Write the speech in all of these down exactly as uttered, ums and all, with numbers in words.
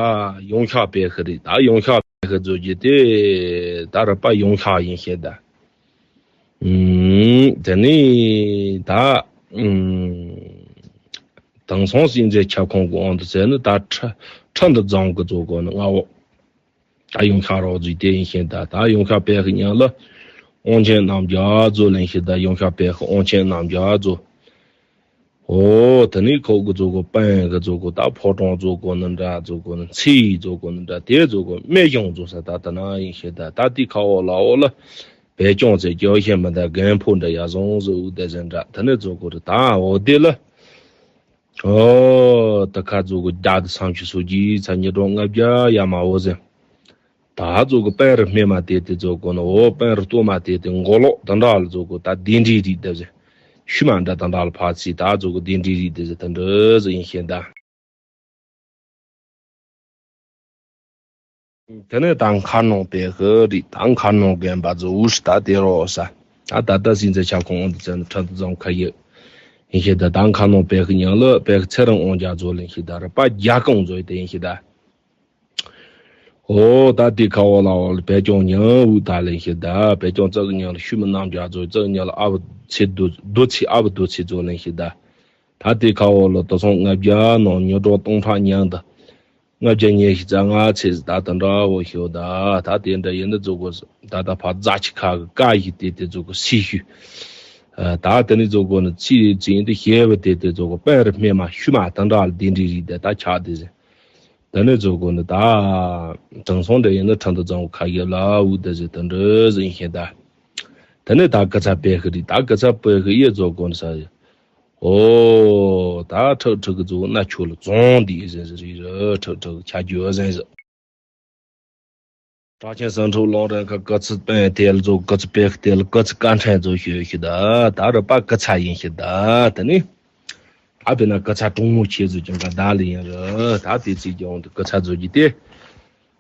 ད་ཡོངས་གྲགས་སྤེལ་གི་རེད། ད་ཡོངས་གྲགས་སྤེལ་གི་བཟོ་རྒྱུ་དེ་ད་རུ་པ་ཡོངས་གྲགས་ཡིན་ཤེས་ད། ཨུམ། དེ་ནས་ད་ཨུམ། དེང་སང་སྲིད་འཛིན་ཁྱབ་ཁོངས་ཀྱི་དབང་དུ་བྱས་ནས་ད་ཁྲི་ཁྲི་འདི་བརྫངས་གི་བཟོ་དགོས་ནི་ང་འོ། ད་ཡོངས་གྲགས་རོགས་བཟོས་དེ་ཡིན་ཤེས་ད། ད་ཡོངས་གྲགས་སྤེལ་གི་མྱིང་ལ་དབང་ཆེན་རྣམ་རྒྱལ་བཟོ་ལེན་ཤེས་ད། ཡོངས་གྲགས་སྤེལ་གི་དབང་ཆེན་རྣམ་རྒྱལ་བཟོ། ཨོ། དེ་ནས་ཁོ་གི་བཟོ་དགོས། པན་གི་བཟོ་དགོས། ད་ཕོ་བྲང་བཟོ་དགོས་ནི་འདྲ། བཟོ་དགོས་ནི་ཚེ་ཡི་བཟོ་དགོས་ནི་འདྲ། དེ་བཟོ་དགོས། སྨད་གཞུང་བཟོ་ས་ད་ད་ན་ཡིན་ཤེས་ད། ད་དེ་ཁ་འོག་ལ་འོག་ལ་བོད་སྐྱོང་ཚེ་སྐྱོ་ཤེས་མི་ད་རྒན་ཕོ་འདྲ་ཡ་བཟང་བཟོ་འུ་དེ་ཟེར་འདྲ། དེ་ནས་བཟོ་དགོས་རེད། ད་འོ་དེ་ལ། ཨོ། ད་ཁ་བཟོ་དགོས། བརྒྱ་དང་སུམ་ཅུ་སོ་བརྒྱད་ཚ་ཉི་གྲངས་ལྔ་བརྒྱ་ཡ་མ་འོ་ཟེར། ད་བཟོ་དགོས། པན་རི་སྨད་མ་དེ་དེ་བཟོ་དགོས་ནི། འོ། པན་རི་སྟོད་མ་དེ་དེ་མགོ་ལོག་དེ་འདྲ་ལ་བཟོ་དགོས། ད་གདན་འདྲེན་རིགས་དེ་ཟེར། ཤུལ་མ་འདྲ་དེ་འདྲ་ལ་ཕར་ཚུར་ད་བཟོ་དགོས། གདན་འདྲེན་རིགས་དེ་ཟེར་དེ་འདྲ་ཟེར་ཡིན་ཤེས་ད། དེ་ནས་ད་མཁར་ནང་སྤེལ་གི་རེད། ད་མཁར་ནང་རྒན་པ་ཚོ་འུ་ཧྲི་ད་དེ་རོགས་ས། ད་ད་ལྟ་སྲིད་འཛིན་ཁྱབ་ཁོངས་དབང་དུ་བྱས་ནས་ཁྲི་འདི་བརྫངས་ཁ་ཡོད། ཡིན་ཤེས་ད། ད་མཁར་ནང་སྤེལ་གི་མྱིང་ལ་སྤེལ་གི་ཚེ་རིང་དབང་རྒྱལ་བཟོ་ལེན་ཤེས་ད། རུ་པ་རྒྱལ་ཁོངས་བཟོ་ཡི་དེ་ཡིན་ཤེས་ད། ཨོ། ད་དེ་ཁ་འོག་ལ་འོག་ལ་བོད་སྐྱོང་མྱིང་འུ་ད་ལེན་ཤེས་ད། བོད་སྐྱོང་ཙག་གི་མྱིང་ལ་ཤུལ་མི་རྣམ་རྒྱལ་བཟོ། ཙག་གི་མྱིང་ལ་ཨ་བུ་ཚེ་རྡོ་རྡོ་ཚེ་ཨ་བུ་རྡོ་ཚེ་བཟོ་ལེན་ཤེས་ད། ད་དེ་ཁ་འོག་ལ་དེང་སང་ལྔ་བརྒྱ་ནང་ཉིས་སྟོང་སྟོང་ཕྲག་ཉིན་དང་ལྔ་བརྒྱ་ཉི་ཤུ་རྩ་ལྔ་ཚེས་ད་དེ་འདྲ་བོ་ཤོད་ད། ད་དེ་འདྲ་ཡིན་ན་བཟོ་དགོས། ད་ད་ཕར་རྫ་ཆུ་ཁ་གི་ཀ་ཡི་དེ་དེ་བཟོ་དགོས་སི་ཤུ། ད་དེ་ནས་བཟོ་དགོས་ནི་ཚེས་ཚེས་ཡིན་དུ་ཞེས་པ་དེ་དེ་བཟོ་དགོས། པན་རི་སྨད་མ་ཤུལ་མ་དེ་འདྲ་ལ་གདན་འདྲེན་རིགས་དེ་ད་ཆགས་དེ་ཟེར། དེ་ནས་བཟོ་དགོས་ནི་ད་དེང་སང་འདྲ་ཡིན་ན་ཁྲི་འདི་བརྫངས་ཁ་ཡོད་ལ་འུ་དེ་ཟེར་དེ་འདྲ་ཟེར་ཡིན་ཤེས་ད། དེ་ནས་ད་སྐུ་ཚབ་སྤེལ་གི་རེད། ད་སྐུ་ཚབ་སྤེལ་གི་ཡེ་བཟོ་དགོས་ནི་ས་ཡོད། ཨོ། ད་ཁྲག་ཁྲག་གི་ཚོ་ན་ཆོ་ལ་བཙོང་འདི་ཟེར་ཟེར་རེད་ར། ཁྲག་ཁྲག་ཆ་རྒྱུས་ཟེར་ཟེར། གྲགས་ཆེན་ཟིང་འཁྲུག་ལམ་རིམ་ཁ་སྐུ་ཚབ་སྤེལ་དེ་ལ་ཚོ་སྐུ་ཚབ་སྤེལ་དེ་ལ་སྐུ་ཚབ་བཀའ་འཕྲིན་ཚོ་ཞུ་ཤི་ད། ད་རུ་པ་སྐུ་ཚབ་ཡིན་ཤི་ད། དེ་ནི་ཨ་བེ་ན་སྐུ་ཚབ་གྲོང་མོ་ཆེ་ཚོ་ཀྱང་ག་ད་ལ་ཡིན་ར། ད་དེ་ཚིག་ཀྱང་སྐུ་ཚབ་ཚོ་གི་དེ།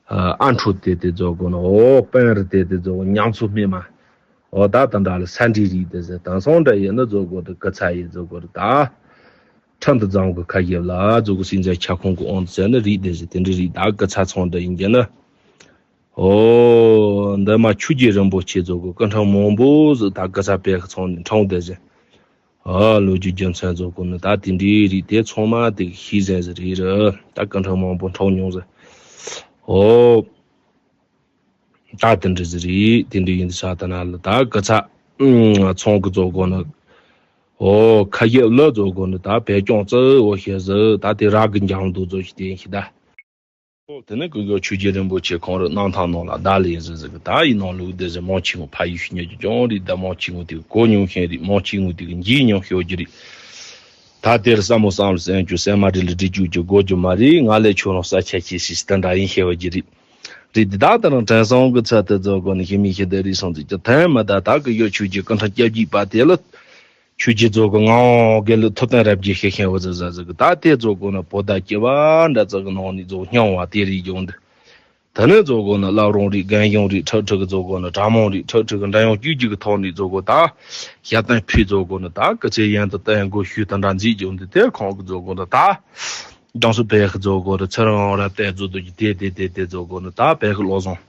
ཨ་འཕྲོད་དེ་དེ་རྫོགས་དགོས་ན། འོ་པན་རི་དེ་དེ་རྫོགས་ཉམས་ཚོ་སྨིན་མ། འོ་ད་དེ་འདྲ་ལ་ས་འདྲི་རིགས་དེ་ཟེར་དང་སོང་འདྲ་ཡིན་ན་རྫོགས་དགོས་དེ་སྐུ་ཚ་ཡི་རྫོགས་དགོས་རེད་ད། ཁྲིམས་དུ་བརྫངས་དགོས་ཁ་ཡིབ་ལ་རྫོགས་དགོས་སྲིད་འཛིན་ཁྱབ་ཁོངས་ཀྱི་དབང་དུ་བྱས་ན་རིགས་དེ་ཟེར་དེ་འདྲ་རིགས་ད་སྐུ་ཚ་ཚོང་འདྲ་ཡིན་གྱི་ན། འོ་འདི་མ་ཆོས་རྗེ་རིན་པོ་ཆེ་རྫོགས་དགོས་སྐུ་ཕྲེང་མང་པོ་ཟིག་ད་སྐུ་ཚ་པས་ཁ་ཚོང་ནས་འཁྲུངས་དེ་ཟེར། ཨ་ལོ་རྒྱུས་རྒྱུ་མཚན་བཟོ་དགོས་ནི་ད་དེ་འདྲའི་རིགས་དེ་ཚང་མ་དེ་ཤེས་ཟིན་ཟིག་རེད་ར། ད་སྐུ་ཕྲེང་མང་པོ་འཁྲུངས་མྱོང་ཟིག་འོ། ད་དེ་འདྲ་ཟིག་རེད། དེ་འདྲ་ཡིན་དུ་ས་ད་ན་ལ་ད་སྐུ་ཚ་ཚོང་གི་བཟོ་དགོས་ནི། འོ་ཁ་ཡིབ་ལ་བཟོ་དགོས་ནི་ད་བེད་སྐྱོང་རྩི་འོ་ཤེས་ཟིག་ད་དེ་རག་གི་འཇང་དུ་བཟོ་ཤི་དེ་ཡིན་ཤི་ད། དེ་ནས་སྐུ་གོ་ཆོས་རྗེ་རིན་པོ་ཆེ་ཁོང་རུ་གནམ་ཐང་ནང་ལ་བདག་ལས་ཟིན་ཟིན་གི་ད་ཡིན་ནང་ལུགས་དེ་ཟིན་མང་ཆེ་ངོ་ཕ་ཡུལ་ཤི་ཉེ་རྒྱུ་ཅང་རིགས་ད་མང་ཆེ་ངོ་དེ་གི་གོ་མྱོང་ཤེས་རིགས་མང་ཆེ་ངོ་དེ་གི་འཇིག་མྱོང་ཤོད་རྒྱུ་རིགས། ད་དེར་བསམ་བློ་བསམ་བློ་སེམས་རྒྱུ་སེམས་མ་རིག་ལ་འདྲི་རྒྱུ་རྒྱུ་གོ་རྒྱུ་མ་རེད། ང་ལས་ཆོས་རང་ས་ཆ་ཆེ་ཞིག་དེ་འདྲ་ཡིན་ཤེས་བ་རྒྱུ་རིགས། རིགས་དེ་དག་ད་རང་དྲན་སོང་གི་ཚད་དུ་རྫོགས་དགོས་ནི་ཤི་མི་ཤི་དེ་རིགས་སོང་ཚིག་ཀྱི་དོན་མི་ད་ད་གི་ཡོད་ཆོས་རྒྱུ་ཀུན་ཁྲ་སྐྱབས་རྗེ་པ་དེ་ལ། ཆོས་རྗེ་རྫོགས་གོ་ངག་དབང་དགེ་ལུགས་ཐུབ་བསྟན་རབ་རྒྱས་ཤེས་མཁན་བུ་ཟི་ཟི་ཟི་གི་ད་དེ་རྫོགས་གོ་ན་བོད་ཟླ་བཅུ་པ་འདྲ་ཙག་གི་ནང་ནས་རྫོགས་སྙིང་བ་དེ་རིགས་ཡོང་འདུག་ད་ནི་རྫོགས་གོ་ན་བླ་བྲང་རིགས་རྒན་གཞོན་རིགས་ཁྲག་ཁྲག་གི་རྫོགས་གོ་ན་གྲྭ་མང་རིགས་ཁྲག་ཁྲག་གི་འདྲ་ཡང་བཅུ་གཅིག་གི་ཐོག་ནས་རྫོགས་གོ་ད་ཞབས་བརྟན་ཕུད་རྫོགས་གོ་ན་ད་སྐུ་ཚེ་ཡན་དུ་བརྟན་དགོས་ཞུས་དེ་འདྲ་མཛད་ཡོང་འདུག་དེ་ཁོང་གི་རྫོགས་གོ་ན་ད་ལྗང་སུ་བེ་གི་རྫོགས་གོ་ན་ཚེ་རིང་རབ་བརྟན་རྫོགས་འདུག་གི་དེ་དེ་དེ་དེ་རྫོགས་གོ་ན་ད་བེ་གི་བློ་བཟང་།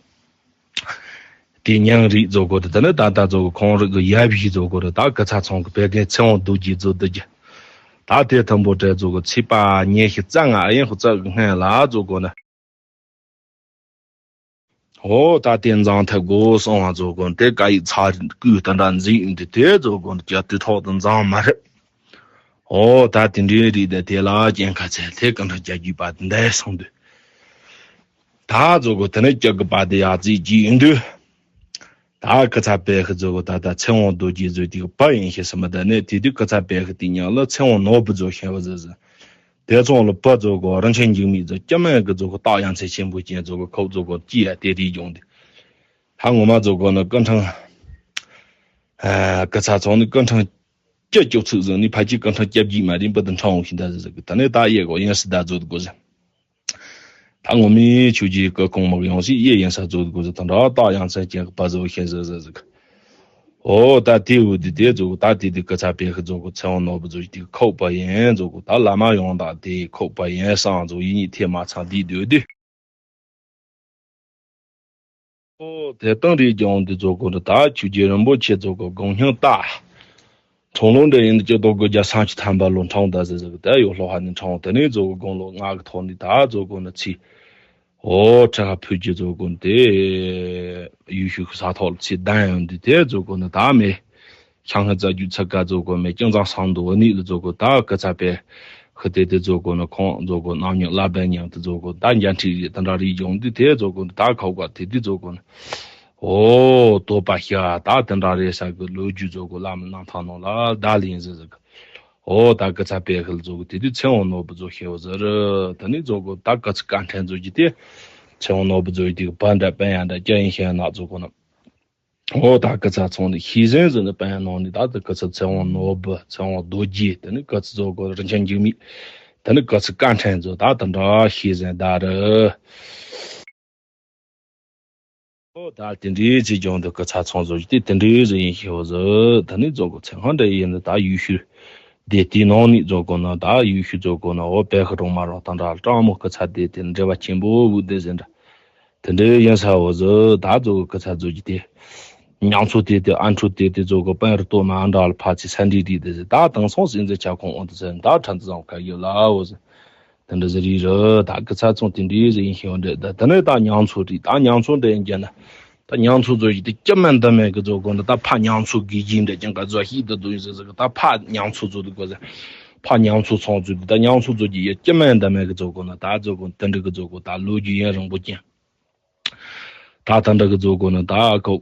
དེ་མྱང་རིག་རྫོགས་གོ་རེད། དེ་ནི་ད་ལྟ་རྫོགས་གོ་ཁོང་རིག་གི་ཡབ་གཞིས་རྫོགས་གོ་རེད། ད་སྐུ་ཚ་ཚང་གི་བད་ཀན་ཚེ་དབང་རྡོ་རྗེ་རྫོགས་རྡོ་རྗེ། ད་དེ་ཐུན་པོ་བྲལ་རྫོགས་གོ་ཚེས་པ་ཉི་ཤུ་རྩ་ལྔ་ཨ་ཡིན་ཧུ་རྩ་གི་སྔན་ལ་རྫོགས་གོ་ནི། འོ་ད་དེ་འཛང་ཐབས་དགོས་སོང་བ་རྫོགས་གོ་དེ་ཀ་ཡིག་ཚ་རིག་སྐུའི་ད་འདྲ་འཛིན་ཡིན་དུས་དེ་རྫོགས་གོ་ནི་ཀྱ་དུས་ཐོག་ཏུ་འཛང་མ་རེད། ཨོ་ད་དེ་འདྲའི་རིགས་དེ་དེ་ལ་སྐྱེ་མཁན་ཚེ་དེ་ཀུན་སློང་བྱ་རྒྱུའི་བར་དུ་འདས་སོང་དུས། ད་རྫོགས་གོ་དེ་ནས་སྐྱབས་ཀྱི་བར་དུ་ཡར་རྩིས་ཀྱི་ཡིན་དུས། ད་ཁ་ཚ་པས་ཤི་རྫོགས་གོ་ད་ལྟ་ཚེ་དབང་རྡོ་རྗེ་རྫོགས་དེ་གི་བུ་ཡིན་ཞེས་སུ་མི་ད་ནས་དེ་དུས་ཁ་ཚ་པས་ཤི་དེ་ཉག་ལ་ཚེ་དབང་ནོར་བུ་རྫོགས་ཤེས་པ་ཟེར་ཟེར། དེ་ཚོང་ལ་བུ་རྫོགས་གོ་རིན་ཆེན་འཇིགས་མེད་རྫོགས་སྐྱ་མེད་ཀྱི་རྫོགས་གོ་སྟག་ཡ་མཚན་ཆེན་པོ་ཅན་རྫོགས་གོ་ཁོག་རྫོགས་གོ་ཅི་ཡ་དེ་རིགས་ཡོང་དུས། ད་ངོ་མ་རྫོགས་གོ་ནི་ཀུན་ཁྲང་། ཨ་ཁ་ཚ་ཚང་ནི་ཀུན་ཁྲང་། སྐྱབས་སྐྱོབ་ཚུགས་ཟིན་ནི་ཕ་གི་ཀུན་ཁྲང་སྐྱབས་རྗེས་མ་རིམ་པ་དུ་འཕྲང་འོང་ཤིང་ད་ཟེར་ཟེར་གི་ད་ནི་ད་ཡེ་གོ་ཡིན་སི་ད་རྫོགས་དགོས་ཟེར། ད་ངོ་མི་ཆོས་རྗེ་སྐུ་ཁོང་མག་ཡོང་སི་ཡེ་ཡིན་ས་རྫོགས་དགོས་ཟེར་ད་འདྲ་སྟག་ཡང་མཚན་ཅན་གི་བ་ཟེར་ཤེས་ཟེར་ཟེར་གི། ཨོ་ད་དེ་འུ་དི་དེ་རྫོགས་ད་དེ་དི་ཁ་ཚ་པས་ཤི་རྫོགས་གོ་ཚེ་དབང་ནོར་བུ་རྫོགས་དེ་ཁོག་པ་ཡིན་རྫོགས་གོ་ད་བླ་མ་ཡོང་ད་དེ་ཁོག་པ་ཡིན་སང་རྫོགས་ཡིན་ཉིད་ཐེ་མ་ཚང་དེ་སྡོད་དུས། དེ་དང་རེས་ཀྱང་འདི་ཚོ་གོ་ནི་ད་ཆོས་རྗེ་རིན་པོ་ཆེ་ཚོ་གོ་དགོངས་སྙིང་ལྟ། འཁྲུངས་ལོ་འདྲ་ཡིན་འདི་སྤྱི་ལོ་དགུ་བརྒྱ་སུམ་ཅུ་ཐམ་པ་ལོ་འཁྲུངས་ད་ཟེར་ཟེར་གི་ད་ཡོད་ལྷོ་ཧ་ནི་འཁྲུངས་དེ་ནས་ཚོ་གོ་དགུང་ལོ་ལྔ་གི་ཐོག་ནས་ད་ཚོ་གོ་ནི་ཚེ། ཨོ་ཁྲ་ཁ་ཕུལ་གྱི་ཚོ་གོ་ནི་དེ་ཡུལ་ཤུལ་གི་ས་ཐོག་ལ་ཚེ་ལྡན་ཡོང་འདི་དེ་ཚོ་གོ་ནི་ད་མེད། ཤང་ཧ་རྩ་རྒྱུ་ཚ་ག་ཚོ་གོ་མེད་ཀྱང་ཚང་སང་འདུག་བ་ནི་ལ་ཚོ་གོ་ད་སྐུ་ཚ་པས་ཧི་དེ་དེ་ཚོ་གོ་ནི་ཁོང་ཚོ་གོ་རྣམ་གཉིས་བླ་བན་མཉམ་དུ་ཚོ་གོ་ད་འཇའ་འཁྲིད་རེད་དེ་འདྲ་རེད་ཡོང་འདི་དེ་ཚོ་གོ་ནི་ད་ཁ་བ་དེ་དེ་ཚོ་གོ་ནི། ཨོ་དོ་པ་ཤ་ད་དེ་འདྲ་རེད་ས་གི་ལོ་རྒྱུས་ཚོ་གོ་བླ་མ་རྣམ་ཐར་ནང་ལ་ད་ལེན་ཟེར་ཟེར་གི། ཨོ་ད་སྐུ་ཚ་པས་ཧི་ལ་ཚོ་གོ་དེ་དུས་ཚེ་དབང་ནོར་བུ་ཚོ་ཤེས་བ་ཟེར། ད་ནི་ཚོ་གོ་ད་སྐུ་ཚ་བཀའ་དྲིན་ཚོ་གི་དེ་ཚེ་དབང་ནོར་བུ་ཚོ་གི་དེ་གི་བ་འདྲ་པན་ཡ་འདྲ་སྐྱ་ཡིན་ཤེས་ན་ཚོ་གོ་ནི། ཨོ་ད་སྐུ་ཚ་ཚང་ནི་ཤེས་ཟིན་ཟིན་ནི་པན་ཡ་ནང་ནི་ད་དུ་སྐུ་ཚ་ཚེ་དབང་ནོར་བུ་ཚེ་དབང་རྡོ་རྗེ་ད་ནི་སྐུ་ཚ་ཚོ་གོ་རིན་ཆེན་འཇིགས་མེད་ད་ནི་སྐུ་ཚ་བཀའ་དྲིན་ཚོ་ད་དུ་འདྲ་ཤེས་ཟིན་ད་རུ། ཨོ་ད་དེ་འདྲའི་ཚེ་ཀྱང་དུ་སྐུ་ཚ་ཚང་ཚོ་དེ་དེ་འདྲའི་ཟིག་ཡིན་ཤེས་བ་ཟིག་ད་ནི་ཚོ་གོ་ཚེ་སྔ་འདྲ་ཡིན་ནི་ད་ཡུལ་ཤུལ་དེ་དེའི་ནང་ནི་ཚོ་གོ་ན་ད་ཡུལ་ཤུལ་ཚོ་གོ་ན་ཨོ་པད་ཁ་གྲོང་མ་རོང་ད་འདྲ་སྤྲང་མོ་སྐུ་ཚ་དེ་དེ་འབྲེལ་བ་ཆེན་པོ་བུ་དེ་ཟིན་འདྲ། དེ་འདྲའི་ཡིན་ས་བ་ཟིག་ད་ཚོ་གི་སྐུ་ཚ་ཚོ་གི་དེ། ཉང་ཚོ་དེ་དེ་ཨ་འཕྲོ་དེ་དེ་ཚོ་གི་པན་རུ་ཏོ་མ་འདྲ་ལ་ཕ་ཚི་ས་འདྲི་དེ་དེ་ཟིག་ད་དང་སོང་སྲིད་འཛིན་ཆ་ཁོང་འོང་དུ་ཟིན་ད་ཁྲ་འཛི་བཟང་ཁ་ཡོད་ལ་བ་ཟིག་དེ་འདྲ་ཟིག་རེད་ར། ད་སྐུ་ཚ་ཚང་དེ་འདྲའི་ཟིག་ཡིན་ཤེས་འདྲ། ད་དེ་ནས་ད་ཉང་ཚོ་རེད། ད་ཉང་ཚོ་འདྲ་ཡིན་རྒྱུ་ན། ད་ཉང་ཚོ་ཚོ་ཡི་དེ་སྐྱི་མན་འདི་མེད་གི་ཚོ་གོ་འདི་ད་ཕ་ཉང་ཚོ་དགེ་རྒན་འདྲ་ཀྱང་ག་ཚོ་ཤིག་ད་དུ་ཡིན་ཟེར་ཟེར་གི་ད་ཕ་ཉང་ཚོ་ཚོ་དུ་གོ་ཟེར། ཕ་ཉང་ཚོ་ཚང་ཚོ་དུ་ད་ཉང་ཚོ་ཚོ་གི་ཡི་སྐྱི་མན་འདི་མེད་གི་ཚོ་གོ་ན་ད་ཚོ་གོ་དེ་འདྲ་གི་ཚོ་གོ་ད་ལོ་རྒྱུས་ཡུན་རིང་པོ་ཅན། ད་ད་འདྲ་གི་ཚོ་གོ་ན་ད་ཁོ་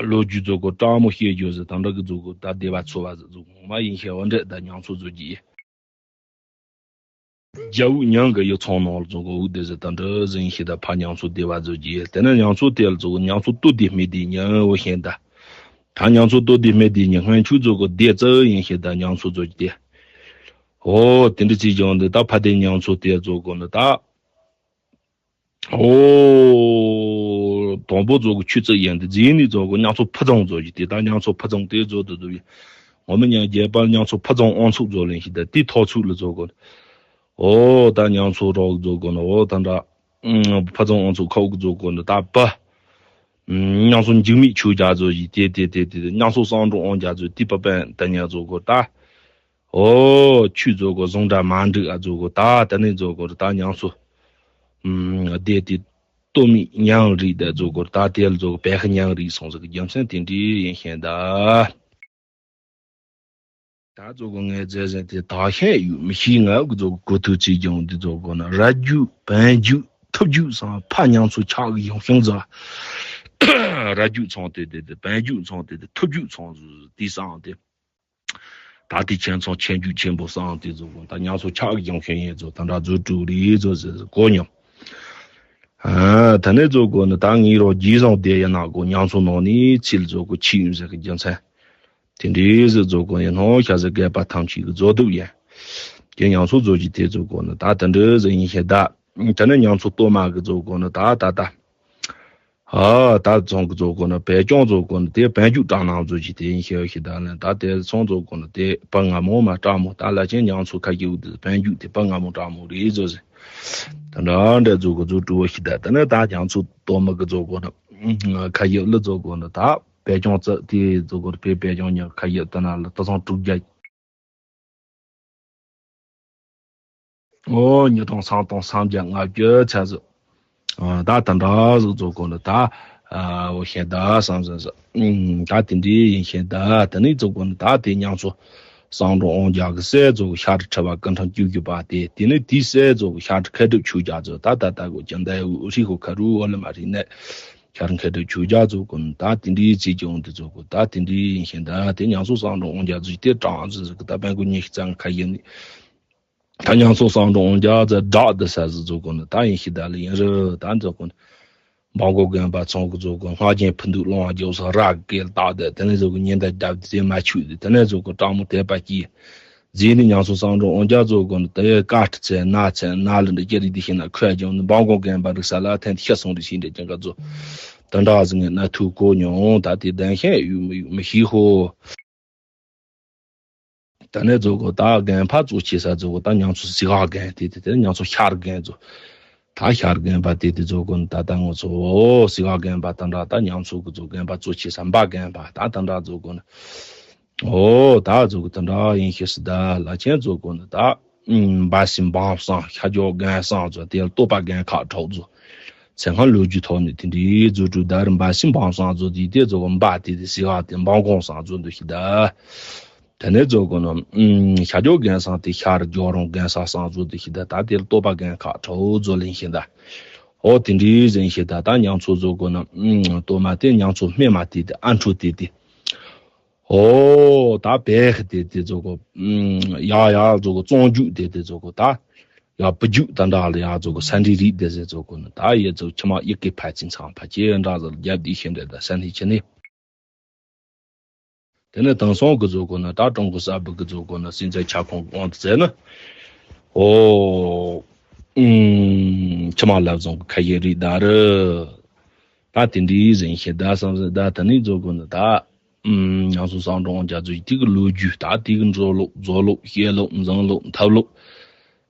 ལོ་རྒྱུས་ཚོ་གོ་སྤྲང་མོ་བཤད་རྒྱུ་ཟེར་ད་འདྲ་གི་ཚོ་གོ་ད་སྡེ་བ་ཚོ་བ་ཟེར་ཚོ་གོ་མ་ཡིན་ཤེས་བ་འདྲ། ད་ཉང་ཚོ་ཚོ་གི་ཡི། རྒྱ་བོད་ཉང་གི་ཡུལ་ཚང་ནང་ལ་ཚོ་གོ་འུ་སྡེ་ཟེར་ད་འདྲ་ཟིན་ཤེས་ད་ཕ་ཉང་ཚོ་སྡེ་བ་ཚོ་གི་ཡི། དེ་ནས་ཉང་ཚོ་དེ་ལ་ཚོ་གོ་ཉང་ཚོ་སྟོད་སྡེ་སྨད་སྡེ་ཉི་འུ་ཤེས་ད། ད་ཉང་ཚོ་སྟོད་སྡེ་སྨད་སྡེ་ཉི་སྔོན་ཆུ་ཚོ་གོ་སྡེ་རྩ་ཡིན་ཤེས་ད་ཉང་ཚོ་ཚོ་གི་དེ། ཨོ་དེ་འདྲ་ཅིག་ཀྱང་འདི་ད་ཕ་དེ་ཉང་ཚོ་དེ་ཚོ་གོ་ནི་ད། ཨོ། དང་པོ་ཚོ་གི་ཆུ་ཚོད་ཡན་དེ་རྗེས་ནི་ཚོ་གི་ཉང་ཚོ་ཕུ་ཚང་ཚོ་གི་དེ་ད་ཉང་ཚོ་ཕུ་ཚང་དེ་ཚོ་དུ་དུ་ཡི། ངོ་མི་ཉང་རྒྱལ་པར་ཉང་ཚོ་ཕུ་ཚང་ཨང་ཚུགས་ཚོ་ལེན་ཞིག་ད་དེ་ཐོག་ཚུགས་ལ་ཚོ་གི། ཨོ་ད་ཉང་ཚོ་རོག་ཚོ་གི་ནི་ཨོ་ད་འདྲ། ཕུ་ཚང་ཨང་ཚུགས་ཁའུ་གི་ཚོ་གི་ནི་ད་པ། ཉང་ཚོ་འཇིགས་མེད་ཆོས་རྒྱལ་ཚོ་ཡི་དེ་དེ་དེ་དེ་ཉང་ཚོ་གསང་སྒྲོག་ཨང་རྒྱལ་ཚོ་དེ་པ་པན་ད་ཉང་ཚོ་གི་ད། ཨོ། ཆུ་ཚོ་གོ་བཟུང་འདྲ་མ་འགྲིག་ཨ་ཚོ་གོ་ད་ད་ནི་ཚོ་གོ་ད་ཉང་ཚོ། ཨུམ། སྡེ་དེ་སྟོད་སྨད་ཉང་རིགས་ད་ཚོ་གོ་ད་དེ་ལ་ཚོ་གོ་བེ་ཁ་ཉང་རིགས་སོང་ཟིག་རྒྱུ་མཚན་དེ་འདྲའི་ཡིན་ཤེས་ད། ད་ཚོ་གོ་ངའི་མཛད་ཟིན་དེ་དག་ཤེས་ཡོད་མི་ཤེས་ང་གི་ཚོ་གོ་ཐུག་ཚིག་ཀྱང་འདི་ཚོ་གོ་ན་ར་རྒྱུད་བན་རྒྱུད་ཐུབ་རྒྱུད་སང་ཕ་ཉང་ཚོ་ཆག་གི་ཡང་ཤིང་ཟ། ར་རྒྱུད་ཚང་དེ་དེ་དེ་བན་རྒྱུད་ཚང་དེ་དེ་ཐུབ་རྒྱུད་ཚང་དེ་སང་དེ། ད་དེ་ཁྱེད་ཚོ་ཆེན་རྒྱུད་ཆེན་པོ་སང་དེ་ཚོ་གོ་ད་ཉང་ཚོ་ཆག་གི་ཡང་ཤོད་ཡིན་ཚོ་ད་འདྲ་ཚོ་དྲུག་རེད་ཚོ་ཟེར་གོ་མྱོང་། ཨ་ད་ནས་ཚོ་གོ་ནི་ད་ངའི་རོགས་རྗེས་བཟང་དེ་ཡིན་ན་གོ་ཉང་ཚོ་ནང་ནས་ཚིལ་ཚོ་གོ་ཆི་ཡོད་ཟེར་གི་རྒྱུ་མཚན། དེ་འདྲའི་ཟེར་ཚོ་གོ་ཡིན་ནོ་ཤ་ཟེར་རྒད་པ་ཐམས་ཅད་གི་ཚོ་དུབ་ཡིན། དེ་ཉང་ཚོ་ཚོ་གི་དེ་ཚོ་གོ་ནི་ད་དེ་འདྲའི་ཟེར་ཡིན་ཤེས་ད། དེ་ནས་ཉང་ཚོ་སྟོད་མ་གི་ཚོ་གོ་ནི་ད་ད་ད། ཨ་ད་ཚོང་གི་ཚོ་གོ་ན་བལ་ལྕོང་ཚོ་གོ་ན་དེ་བན་རྒྱུད་སྦྲང་ནག་ཚོ་ཅིག་དེ་ཡིན་ཤེས་ཤེས་ད་ལན་ད་དེ་ཚོང་ཚོ་གོ་ན་དེ་བ་ང་མོ་མ་སྦྲང་མོ་ད་ལ་ཆེན་ཉང་ཚོ་ཁ་སྐྱེ་བོ་དེ་བན་རྒྱུད་དེ་བ་ང་མོ་སྦྲང་མོ་རེད་ཚོ་ཟེར། ད་འདྲ་འདྲ་ཚོ་གོ་ཚོ་དྲུག་བོ་ཤི་ད་ད་ནི་ད་ཉང་ཚོ་སྟོད་མ་གི་ཚོ་གོ་ན་ཁ་སྐྱེ་བོ་ལ་ཚོ་གོ་ན་ད་བལ་ལྕོང་རྩ་དེ་ཚོ་གོ་ན་བལ་བལ་ལྕོང་ཉ་ཁ་སྐྱེ་བོ་ད་ན་ལ་ད་ཚོང་དྲུག་བརྒྱ། ཨོ། ཉིས་སྟོང་སུམ་སྟོང་སུམ་བརྒྱ་ལྔ་བཅུ་ཚ་ཟིག་ཨ་ད་ད་འདྲ་ཟིག་ཚོ་གོ་ནི་ད། ཨ་འོ་ཤེས་ད་བསམ་བསམ་ཟིག་ཨུམ། ད་དེ་འདྲའི་ཡིན་ཤེས་ད་དེ་ནས་ཚོ་གོ་ནི་ད་དེ་ཉང་ཚོ་བསམ་འགྲོ་དབང་རྒྱལ་གི་སྲས་ཚོ་ཤ་རུ་ཁྲི་བ་ཀུན་ཁྲང་བཅུ་བཞི་པ་དེ་དེ་ནས་དེའི་སྲས་ཚོ་ཤ་རུ་མཁས་གྲུབ་ཆོས་རྒྱལ་ཚོ་ད་ད་ད་གོ་ཀྱང་ད་འུ་ཧྲི་ཧོ་ཁ་རུ་འོ་ལི་མ་རི་ནས་ཤ་རུ་མཁས་གྲུབ་ཆོས་རྒྱལ་ཚོ་གོ་ནི་ད་དེ་འདྲའི་ཚེ་ཀྱང་དེ་ཚོ་གོ་ད་དེ་འདྲའི་ཡིན་ཤེས་ད་དེ་ཉང་ཚོ་བསམ་འགྲོ་དབང་རྒྱལ་ཚོ་དེ་གྲངས་ཚོ་ཟིག་གི་ད་བན་གོ་ཉི་ཤུ་རྩ་ལྔ་ཁ་ཡིན་ནི། ད་ཉང་ཚོ་བསམ་འགྲོ་དབང་རྒྱལ་ཚ་བསྒྲགས་འདི་ས་ཟིག་ཚོ་གོ་ནི་ད་ཡིན་ཤི་ད་ལི་ཡིན་རི་ད་ཚོ་གོ་ནི། འབངས་གོ་རྒན་པ་ཚང་གི་ཚོ་གོ་ལྷག་རྒྱན་ཕུ་འདུག་ལོང་བ་རྒྱོབ་ས་ར་གེལ་བཏགས་དེ་དེ་ནས་ཚོ་གོ་ཉེན་བརྡ་བརྒྱབ་དེ་མ་ཆུད་དེ་དེ་ནས་ཚོ་གོ་སྤྲང་མོ་དད་པ་སྐྱེས། རྗེས་ནི་ཉང་ཚོ་བསམ་འགྲོ་དབང་རྒྱལ་ཚོ་གོ་ནི་དེ་ཀ་ཁྲི་ཚེ་ན་ཚེ་ན་ལི་འདི་སྐྱེ་རི་དེ་ཤི་ན་ཁོས་ཀྱང་ནི་འབངས་གོ་རྒན་པ་རིག་ས་ལ་ཐན་ཤ་སོང་རི་ཤི་འདྲེ་ཀྱང་ག་ཚོ་དེ་འདྲ་ཟིག་ངས་ན་ཐུག་གོ་མྱོང་ད་དེ་གདན་ཤན་ཡུ་མི་ཡུ་མི་ཤི་ཧོ། ད་ནས་ཚོ་གོ་ད་རྒན་ཕ་ཚོ་ཆེ་ས་ཚོ་གོ་ད་ཉང་ཚོ་སི་ག་རྒན་དེ་དེ་དེ་ཉང་ཚོ་ཤར་རྒན་ཚོ། ད་ཤར་རྒན་པ་དེ་དེ་ཚོ་གོ་ནི་ད་ལྟ་ངོ་ཚོ་སི་ག་རྒན་པ་དེ་འདྲ་ད་ཉམས་ཚོ་གི་ཚོ་རྒན་པ་གཙོ་ཆེ་ས་འབའ་རྒན་པ་ད་དེ་འདྲ་ཚོ་གོ་ནི། ཨོ་ད་ཚོ་གི་དེ་འདྲ་ཡིན་ཤེས་སི་ད་ལ་ཆེན་ཚོ་གོ་ནི་ད་འབའ་སི་འབའ་སང་ཤ་ཇོ་རྒན་སང་ཚོ་དེ་ལ་ལྟོ་པ་རྒན་ཁག་གྲོགས་ཚོ་ཚེ་སྔ་ལོ་རྒྱུས་ཐོག་ནས་དེ་འདྲའི་ཚོ་གྲུ་ད་རི་འབའ་སི་འབའ་སང་ཚོ་དེ་དེ་ཚོ་གི་འབའ་དེ་དེ་སི་ག་དེ་འབའ་གོང་སང་ཚོ་འདུ་ཤི་ད། དེ་ནས་ཚོ་གོ་ནོ། ཤ་ཇོ་རྒན་སང་དེ་ཤར་ཇོ་རོང་རྒན་ས་སང་ཚོ་དེ་ཤི་ད་ད་དེར་ལྟོ་པ་རྒན་ཁག་གྲོགས་ཚོ་ལེན་ཤི་ད། ཨོ་དེ་འདྲའི་ཟེན་ཤི་ད་ད་ཉང་ཚོ་ཚོ་གོ་ནོ། ལྟོ་མ་དེ་ཉང་ཚོ་སྨད་མ་དེ་དེ་ཨ་འཕྲོ་དེ་དེ། ཨོ་ད་བེ་ཧ་དེ་དེ་ཚོ་གོ། ཡ་ཡ་ཚོ་གོ་བཙོང་རྒྱུག་དེ་དེ་ཚོ་གོ་ད། ཡ་བུ་རྒྱུག་ད་འདྲ་ལ་ཡ་ཚོ་གོ་ས་འདྲི་རིག་དེ་ཟེ་ཚོ་གོ་ནོ་ད་ཡེ་ཚོ་ཁྱི་མ་ཡི་གེ་ཕ་ཚིན་ཚང་ཕ་ཁྱེ་འདྲ་ཚོ་རྒྱབ་དེ་ཤི་འདྲེ་ད་ས་འདི་ཁྱི་ནི། དེ་ནས་དེང་སང་གི་བཟོ་དགོས་ན་ད་ཀྲུང་གོ་གསར་པ་གི་བཟོ་དགོས་ན་སྲིད་འཛིན་ཁྱབ་ཁོངས་དབང་དུ་མཛད་ན། ཨོ། ཨུམ། ཕྱི་མ་ལབ་བཟང་གི་ཁ་ཡེ་རིག་ད་རེད། ད་དེ་འདྲའི་ཟིན་ཤེས་ད་བསམ་ཟིན་ད་དེ་ནས་བཟོ་དགོས་ན་ད། ཨུམ། ཉང་སུ་གསང་གྲོང་རྒྱ་མཚོ་ཡི་དེ་གི་ལོ་རྒྱུས་ད་དེ་གི་མཛོ་ལོག་མཛོ་ལོག་བཤད་ལོག་འཛིང་ལོག་འཐབ་ལོག་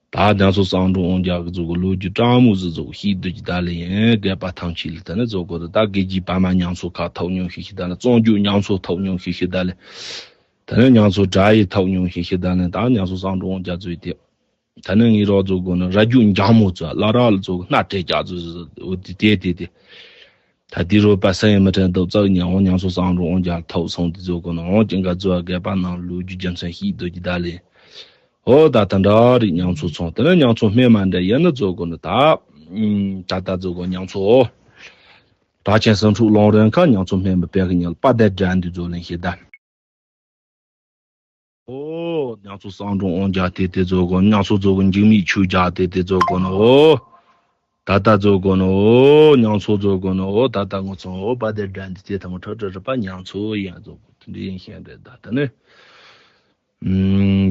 ད་ཉང་སུ་གསང་གྲོང་འོང་རྒྱ་གི་ཚོ་གི་ལོ་རྒྱུས་ཀྲང་མོ་ཟི་ཚོ་གི་ཤིག་འདུག་ཀྱི་ད་ལེ་ཡིན་རྒད་པ་ཐང་ཆེ་ལ་ད་ནི་ཚོ་གོ་ད་རྒད་ཀྱི་བ་མ་ཉང་སུ་ཁ་ཐོག་ཉུང་ཤིག་ཤིག་ད་ལེ་བཙོང་རྒྱུ་ཉང་སུ་ཐོག་ཉུང་ཤིག་ཤིག་ད་ལེ། ད་ནི་ཉང་སུ་དྲ་ཡི་ཐོག་ཉུང་ཤིག་ཤིག་ད་ལེ་ད་ཉང་སུ་གསང་གྲོང་འོང་རྒྱ་ཚོ་ཡི་དེ། ད་ནི་ངའི་རོགས་ཚོ་གོ་ནི་ར་རྒྱུ་འཇང་མོ་ཚོ་བླ་ར་ལ་ཚོ་གི་སྣ་སྤྲད་རྒྱ་ཚོ་ཟི་འོ་དེ་དེ་དེ་དེ། ད་དེ་རོ་པ་སེ་ཡི་མི་དྲན་དོ་ཙག་ཉང་འོང་ཉང་སུ་གསང་གྲོང་འོང་རྒྱ་ཐོག་སོང་དེ་ཚོ་གོ་ནི་འོང་ཅིང་ག་ཚོ་རྒད་པ་ནང་ལོ་རྒྱུས་རྒྱུ་མཚན་ཤིག་འདུག་ཀྱི་ད་ལེ། ཨོ་ད་ད་འདྲ་རིག་ཉང་ཚོ་ཚོང་དེ་ནས་ཉང་ཚོ་སྨད་མ་འདྲ་ཡིན་ནི་ཚོ་གོ་ནི་ད། ད་ད་ཚོ་གོ་ཉང་ཚོ། གྲགས་ཆེན་སེང་ཕྲུག་ལོང་རན་ཁ་ཉང་ཚོ་སྨད་མི་དཔེ་གི་ཉལ་པ་དེ་འདྲ་འདི་ཚོ་ལེན་ཤེས་ད། ཨོ་ཉང་ཚོ་གསང་གྲོང་འོང་རྒྱ་དེ་དེ་ཚོ་གོ་ཉང་ཚོ་ཚོ་གོ་འཇིགས་མེད་ཆུ་རྒྱ་དེ་དེ་ཚོ་གོ་ནི་ཨོ། ད་ད་ཚོ་གོ་ནི་ཨོ་ཉང་ཚོ་ཚོ་གོ་ནི་ཨོ་ད་ད་ངོ་ཚོ་ཨོ་པ་དེ་འདྲ་འདི་དེ་ཐ་མ་ཁྲ་ཁྲ་རི་པ་ཉང་ཚོ་ཡིན་ཚོ་གོ་དེ་འདྲ་ཡིན་ཤེས་འདྲ་ད་ད་ནི།